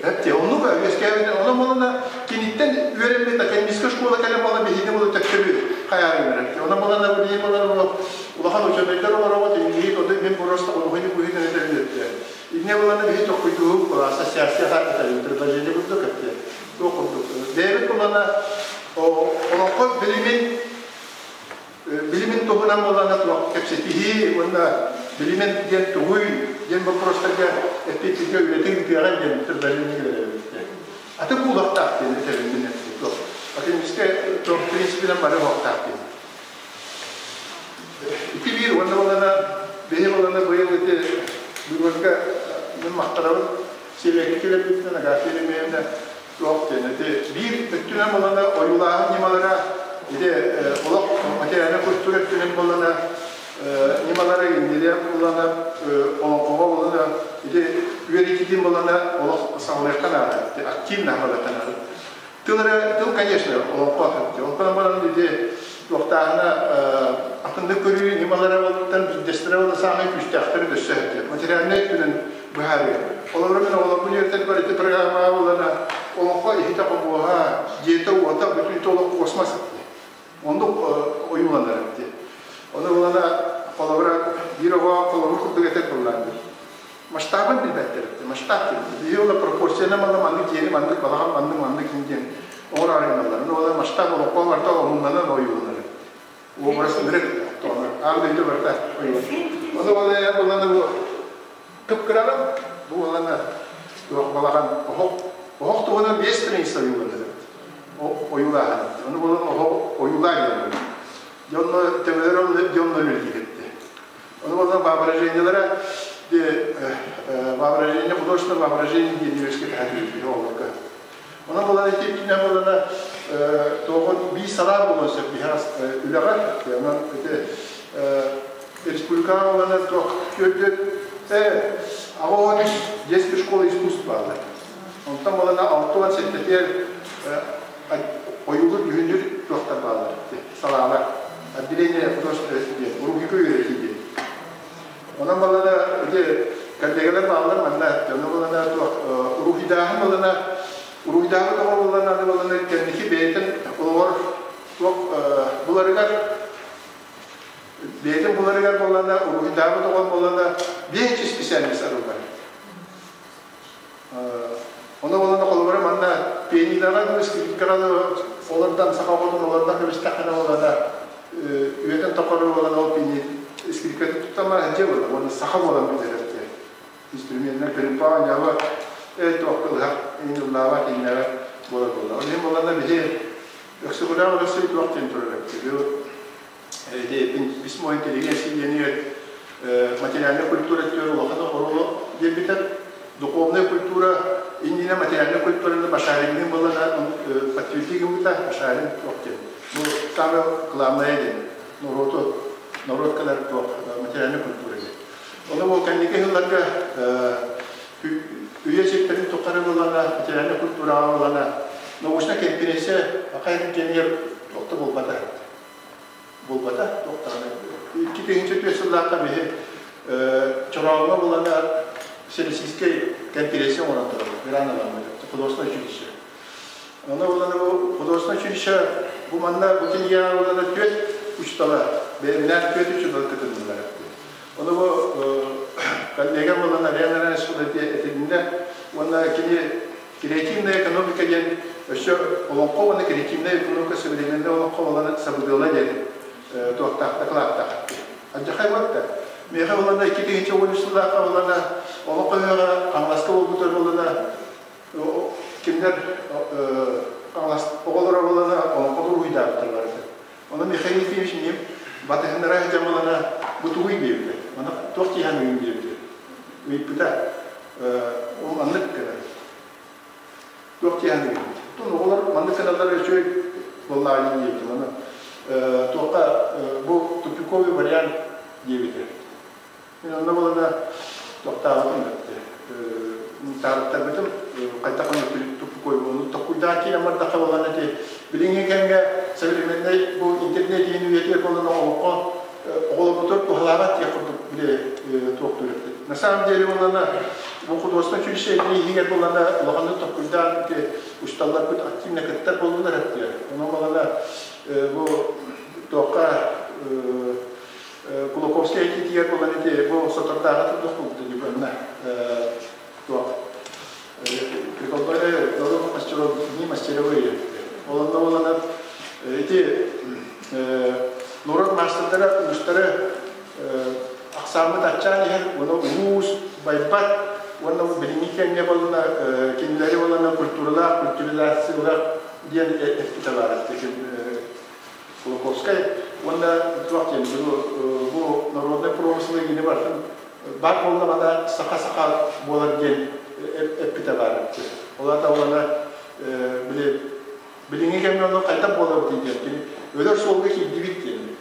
Этте, оннуга үөскээбит, онон болана киниттен үөрэммит академическая школа кэлэн бола биһиги була төттөрү хайаарыҥнар. Онон болана билии болана улахан ученайдар олоробот, инниги оду мен просто олохуни буһин этэрбит. Инне болана биһи токкуйдуу ассоциация хатта предложение курдук этте. Туох курдук. Бэйбит болана олоххо билимин билимин туһунан болана туох кэпсэтиһии уонна билимин диэн тугуй диэн вопростарга эппиэттииргэ үлэтин ыытыаҕын диэн предложение кэлэрэ. Аты куулахтаах диэн этэрин туох. Академическай туох принципинэн бары хуохтаах диэн. Ити биир уонна болана биһи болана быйыл ити быыбарга мен махтанабын Севекке кэлэрбитинэн Агафья Еремеевна туох диэн ити биир өттүнэн болана ойуулааһын ньымалара ити олох материальнай культура өттүнэн болана ньымалара индирия болана олоҥхоҕо болана ити үөрэтитин болана олох саҕалыахха наада активно хаалыахха наада. Тыл эрэ тыл, конечно, олоҥхо олоҥхо баран ити туохтааһына атыннык көрүү ньымалара болуттан биирдэстэрэ буола саамай күүстээхтэри өссө материальнай өттүнэн быһаарыы. Олору мен оҕолорбун үөрэтэр ити программаҕа буолана олоҥхо иһитэ хомуоһа, дьиэтэ уота бүтүн олох космос оннук ойууланар эбит. Ону булана холобура биир оҕо холобур курдук этэр буоллаан масштабын билбэттэр масштаб диэн. Биһи ола пропорцияны манна маннык диэни маннык балаҕан маннык маннык диэн оҕор арыйналлар. Ону ола масштаб олоххо барта омуннанан ойууланар. Образ ырык аан дойду барта ойууланар. Ону ола я булана бу Кып-кыраҕын бу буоллаҕына туох балаҕан оһох оһох туһунан биэс страница ойууланар ойуулааһын. Ону буолан оһох ойуулаа диэн. Дьонно төбөлөр дьонно үлэлиир. Ону буолан воображениелара воображение художественное воображение диэн үөскэ таһаарыы оҕолорго. Онон буолан ити иккинэн буолана тоҕо бии салаа буолуон сөп биһас үлэҕэ онон ити республикаҕа буолана туох түөрт аҕа детской школа искусств бааллар. Онтон буолана 67-тиэр ойуулур дьүһүннүүр туохтар бааллар салаалар отделение художественной диэн уруһуйга үөрэтии диэн. Онон балана ити коллегалар бааллар манна онон балана туох уруһуйдааһын балана уруһуйдааһын тоҕо балана аны балана кэнники бэйэтин олоҕор туох буларыгар бэйэтин буларыгар балана уруһуйдаабыт оҕо балана биэс специальность арыллар. Ону болана холобура манна пианиноҕа дуу скрипкаҕа дуу олордан саха оҕотун олордон кэбистэххинэ болана үйэтин тохору болан ол пиани скрипкатын туттан баран дьэ буолар уонна саха буолан бүтэрэр диэн инструменнар перепаа ньаба туох кылыһах ыллаабат иҥнэбэт буолар буолла. Ол иһин болана биһи Өксөкүлээх Өлөксөй туох диэн турар эбит письмо интеллигенции диэнигэр материальная культура өттүгэр улахан оруолу биэрбитэр. Духовная культура иннинэ материальная культураны Башаринныын буолана подтвердить гыммыта Башарин туох диэн. Бу самое главное диэн народу народ кэлэр туох материальная культура диэн. Ону бу кэнники сылларга үйэ сирдэрин тухары буолана материальная культураҕа буолана научнай конференция акай кэмигэр туохта буолбата. Буолбата туохтаҕына. 2004 сыллаахха биһи Чорооҥҥо булана Всероссийскай конференция оҥорон турабыт, грант аламмыт, художественное училище. Онно булана бу художественное училище бу манна бу кинигэҕэ булана түөрт учуутала, бэйэбинээн түөрт учуутал кытыннылар. Ону бу коллега буолан Ариана Ранешкина этилиннэ уонна кини креативная экономика диэн өссө олоҥхо уонна креативная экономика современная олоҥхо буолан сабыдыала диэн туохтаах дакылааттаах. Алдьархай буолта. Миэхэ буолана 2013 сыллаахха буолана олоҥхо ыһыаҕа Хаҥаласка буолбута буолана кинилэр Хаҥалас оҕолоро буолана олоҥхолуур уһуйдаабыттар барыта. Ону Михаил Ефимович миим батыһыннара сылдьан буолана бу тугуй диэбитэ. Аны туох тииһэн ыйын диэбитэ. Ыйыппыта. Ол маннык туох тииһэн ыйын. Тун оҕолор маннык гыналлар үчүгэй буоллаҕа диэбитим. Аны туохха бу тупиковый вариант диэбитэ. Мин онно буолана тохтообутум таарыттарбытым хайдах онно туппукой буолу токкуйдаан киирэн бардахха буолан эти билиҥҥи кэмҥэ современный бу интернет диэн үйэтигэр буолан оҕолорго оҕолорбутугар туһалаабат диэх курдук били туохтуур на самом деле буолана бу художественное училище иһигэр буолана улаханнык токкуйдаан ити учууталларбыт активно кыттар буоллулар эттилэр онон буолана бу туохха Кулаковскай этиитигэр буолан ити бу соторутааҕы турдук буолбута дии манна туох приколдой народных мастеров не мастеровые ол онно буолан ити норуот маастардара уустары ахсааммыт аччаан иһэр уонна уус байбат уонна билиҥҥи кэмҥэ буолла кинилэри буолана культуралаах культуризациялаах диэн эппитэ баар Кулаковскай уонна туох диэн бу народнай промыслы кини барытын бар буоллаҕына саха-саха буолар диэн эппитэ баар. Ол аата уонна били билиҥҥи кэмҥэ онно хайдах буолабыт диэн кини өлөр суолга киирдибит диэн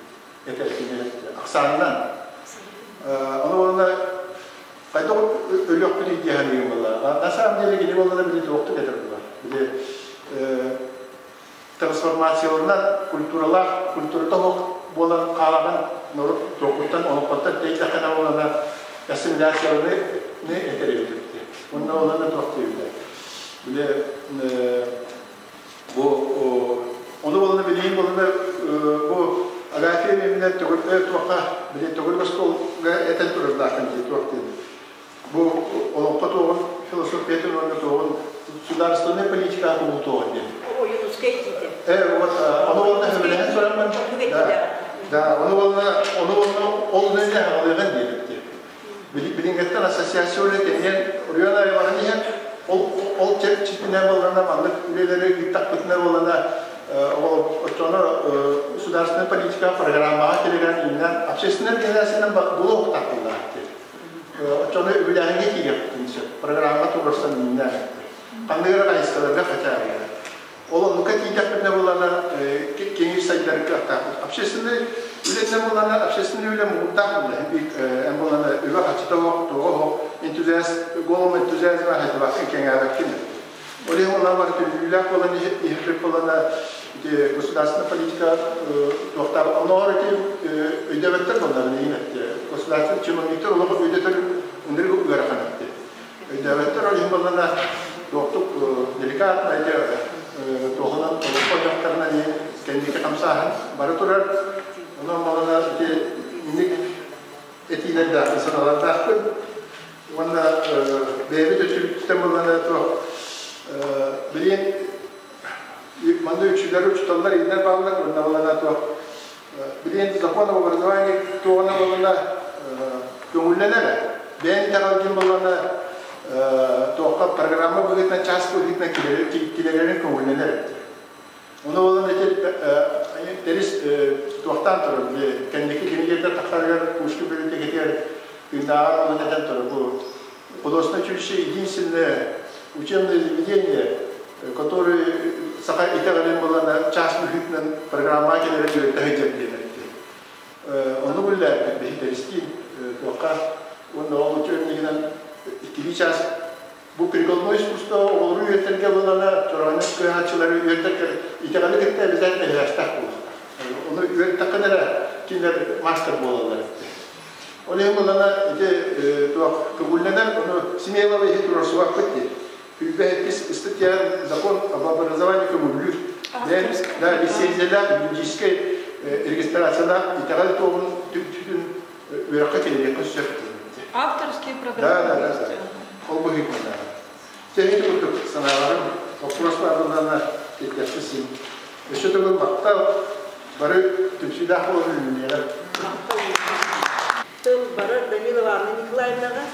этэр кини ахсаанынан. Ону уонна хайдах өлүөхпүтүй дии саныыр буолла. На самом деле кини буоллаҕына били туохтук этэр буолар. Били трансформацияларынан культуралаах культурата суох буолан хаалаҕын норуот туохуттан олоххоттон тэйдэххинэ буолана ассимиляцияланы этэр эбит уонна онон туох диэбитэ били бу ону буолана билигин буолана бу Агафья Ильинична төгүл туохха били төгүрүк остуолга этэн турардаахтан дии туох диэн бу олоххо туоҕун философиятын уонна туоҕун судаарыстыбаннай политикаҕа кубулутуоҕун диэн. Ойуунускай этиитэ. Вот ону уонна сөбүлэһэн тураммын. Да, да, ону уонна ону уонна ол үлэни аҕалыаҕын диэбитти. Билиҥҥэттэн Ассоциация үлэтэ эмиэ оройуон аайы баран иһэр. Ол ол чэрчитинэн буоллаҕына маннык үлэлэри ыыттахпытына буоллаҕына оччоҕуна государственная политика программаҕа киллэрэн ииннээн общественнай организациянан буолуохтаахтыллаах диэн. Оччоҕуна үбүлээһиҥҥэ киириэхпитин сөп. Программа туруорсан ииннээн. Ханнык эрэ хайысхаларга хотя бы. Ол оннукка тиийдэхпитинэ буоллаҕына киҥир сайдар кыахтаахпыт. Общественнай үлэтинэн буоллаҕына общественнай үлэ муҥурдаах буолла. Эн буоллаҕына үбэ харчыта суох, туоҕа суох, энтузиаст, голым энтузиазма хайдыбаккын, кэҥээбэккин. Ол иһин онон бар түмсүүлээх буолан иһирдик буоллаҕына ити государственная политика туохтаах оннооҕор ити өйдөөбөттөр буоллар билигин этти. Государственный чиновниктар олох өйдөтөр ынырык ыарахан этти. Өйдөөбөттөр ол иһин буоллаҕына туохтук деликатно ити туоһунан олоххо дьахтарынан кэнники хамсааһын бара турар. Онон буоллаҕына ити инник этиилэрдээх санаалардаахпын. Уонна бэйэбит өттүбүттэн буоллаҕына туох билигин манна үчүлэр учууталлар иннэр бааллар уонна буоллаҕына туох билигин закон об образовании туоҕуна буоллаҕына көҥүллэнэр бэйэҥ итэҕэлгин буоллаҕына туохха программа быһыытынан чаас быһыытынан килэрэрин көҥүллэнэр Ону буолан ити тэрис туохтаан турар кэнники кинигэтэ тахсарыгар Пушкин библиотекатыгар тыыннааҕар онон этэн турар бу художественное училище единственное учебное заведение, которое саха итэҕэлин буолана чаас быһыытынан программаҕа кэлэрэ үөрэтэ сылдьар диэн этти. Ону биллээппит биһи тэристиин туохха уонна ол учебнигынан иккилии чаас Бу прикладной искусство оҕолору үөрэтэргэ буолана, чороонньук кыаһааччылары үөрэтэргэ итэҕэли кытта обязательно иһээстээх буолуохтаах. Ону үөрэттэххинэ эрэ кинилэр мастер буолаллар. Ол иһин буолана ити туох көҥүллэнэр, ону смело иһи туруорсубаппыт дии. Күүбэһиккис ыстатыйа закон об образовании көҥүллүүр. Да, лицензиялаах юридическай регистрациялаах итэҕэл туоҕун түмсүүтүн үөрэххэ киллэриэххэ сөп. Авторские программы. Да, да, да. Ол быһыытынан. Тэһити курдук санааларым боппуруос баарыларына тиэрдэхпин син. Өссө төгүл махтал бары түмсүүлээх буолан үлэлиэҕэ. Тыл барар Данилова Анна Николаевнаҕа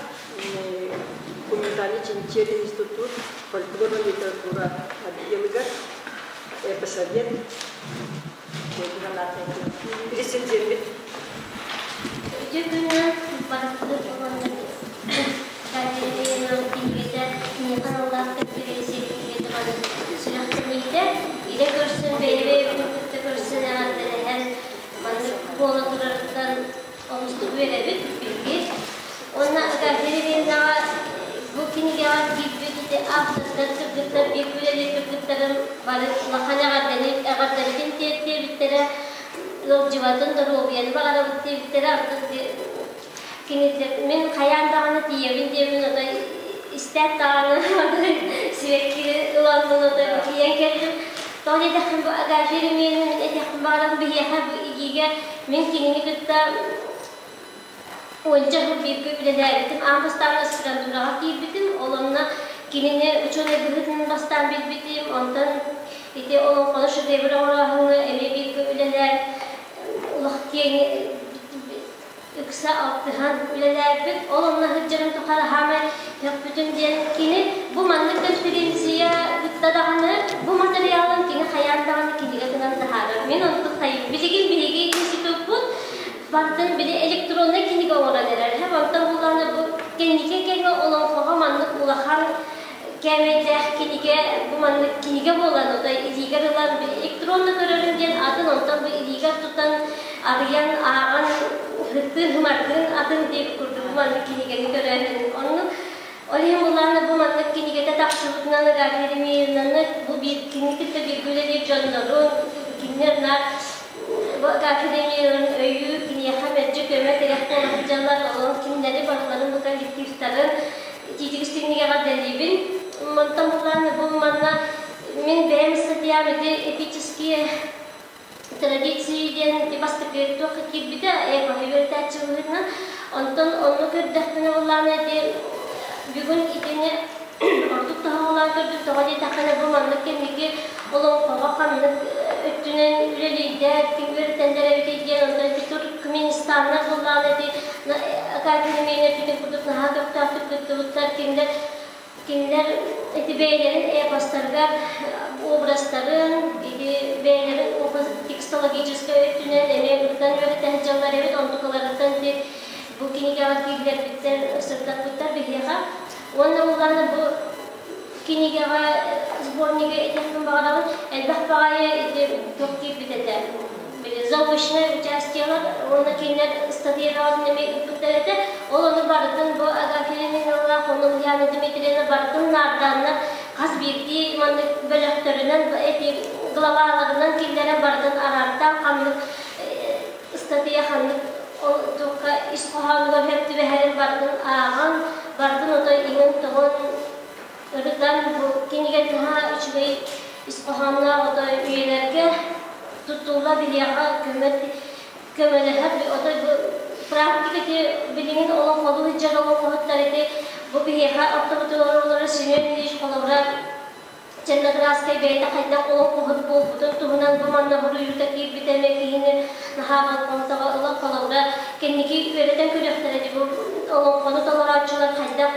гуманитарный чинчийэр институт фольклорная литература отделыгар эпосовед Рецензиэммит. Үтүө күнүнэн барытын уонна Катерина кинигэтэ киниэхэ аналлаах конференция кинигэтэ сүрэхтэниитэ илэ көрсөн бэйэ-бэйэбитин кытта көрсөн эҕэрдэлэһэн маннык буола турарыттан олустук үөрэбит биһиги. Уонна Агафья Ильинаҕа бу кинигэҕэ киирбит ити автордар кыргыттар биир үлэлиир кыргыттарым бары улахан эҕэрдэни эҕэрдэрбитин тиэрдиэбиттэрэ, ыалдьыбатын, доруобуйаны баҕарабыт диэбиттэрэ. Антон кинилэр мин хайаан даҕаны тиийэбин диэммин отой истээт даҕаны сибэкки ыламмын отой тиийэн кэллим. Тоҕо диэтэххин бу Агафья Ильинаны мин этиэхпин баҕарабын биһиэхэ бу игиигэ мин кинини кытта уонча сыл бииргэ үлэлээбитим. Аан бастаан аспирантураҕа киирбитим. Ол онно кинини учуонай быһыытынан бастаан билбитим. Онтон ити олоҥхону шедевр оҥорооһуҥҥа эмиэ бииргэ үлэлээн улах киэҥ ыкса алтыһан үлэлээбит. Ол онно сылдьарын тухары хаамай көхпүтүм диэн кини бу маннык конференция кытта даҕаны бу материалын кини хайаан даҕаны кинигэ гынан таһаарар. Мин онтук хайым. Билигин биһиги институппут барытын били электроннай кинигэ оҥорон эрэр. Онтон буллаҕына бу кэнники кэмҥэ олоҥхоҕо маннык улахан кээмэйдээх кинигэ бу маннык кинигэ буолан отой илиигэр ылан электронно көрөрүм диэн атын онтон бу илиигэр тутан арыйан ааҕан ыһыктыын хымардыын атын диэбит курдук бу маннык кинигэни көрөөһүн оннук ол иһин буллаҕына бу маннык кинигэтэ тахсыбытынан Агафья Еремеевнаны бу биир кини кытта бииргэ үлэлиир дьоннорун кинилэр наар бу Агафья Еремеевнаны өйүүр киниэхэ мэлдьи көмө-тирэх буола сылдьаллар онон кинилэри барыларын бу коллективтарын Итиитик-истиҥник эҕэрдэлиибин. Мантан буллаан бу манна мин бэйэм статьям ити эпические традиции диэн ити бастакы туохха киирбитэ эпоһы үөрэтээччи быһыытынан. Онтон онно көрдөхпүнэ буллаана ити бүгүн итини ордук тоһоҕолоон көрдүм. Тоҕо диэтэххинэ бу маннык кэнники олоҥхоҕо ханнык өттүнэн үлэлиирдэр, ким үөрэтэллэр эбитий диэн онтон ити Туркменистаннар буллаана ити Агафья Еремеевна курдук наһаа көхтөөхтүк кыттыбыттар. Кинилэр кинилэр ити бэйэлэрин эпостарыгар образтарын, ити бэйэлэрин текстологическай өттүнэн эмиэ ырытан үөрэтэ сылдьаллар эбит. Онтукаларыттан ити бу кинигэҕэ киллэрбиттэр, сырдаппыттар биһиэхэ. Уонна улаана бу кинигэҕэ сборнига этиэхпин баҕарабын, элбэх баҕайы ити туох киирбит этэ. Били заочное участиелар уонна кинилэр ыстатыйаларын эмиэ ыыппыттар этэ. Ол ону барытын бу Агафья Лениналаах уонна Ульяна Дмитриевна барытын наардааннар хас биирдии маннык бөлөхтөрүнэн эти главаларынан киллэрэн барытын араартаан ханнык ыстатыйа ханнык ол туохха ис хоһоонугар сөп түбэһэрин барытын ааҕан, барытын отой иҥэн-тоҥон ырытан бу кинигэ наһаа үчүгэй ис хоһоонноох отой үйэлэргэ туттулла билиэҕэ көмө көмөлөһөр отой бу практика ити билигин олоҥхолуу сылдьар олоҥхоһуттар ити бу биһиэхэ ортобутугар олорор Семен Ильич холобура Черноградскай бэйэтэ хайдах олоҥхоһут буолбутун туһунан бу манна буруйуута киирбитэ эмиэ киһини наһаа болҕомтоҕо ылар холобура кэнники үөрэтэн көрүөхтэрэ дии бу олоҥхону толорооччулар хайдах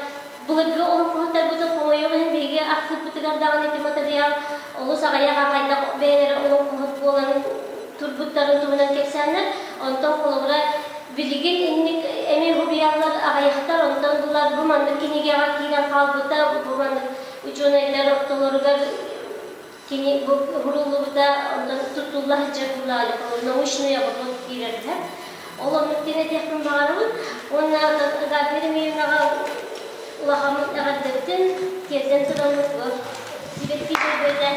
былыргы олоҥхоһуттарбытын хомойуох иһин биһиги архыыппытыгар даҕаны ити матырыйаал олус аҕыйах хайдах бэйэлэрэ олоҥхоһут буолан турбуттарын туһунан кэпсээннэр онтон холобура билигин инник эмиэ хубуйаллар аҕыйахтар онтон булар бу маннык кинигэҕэ киирэн хаалбыта бу маннык учуонайдар ортолоругар кини бу уһуруллубута онтон туттулла сылдьар булаали научный оборот киирэргэ ол оннук диэн этиэхпин баҕарабын уонна Агафья Еремеевнаҕа улахаммыт эҕэрдэбитин тиэрдэн тураммыт сибэкки дьөрбөтө.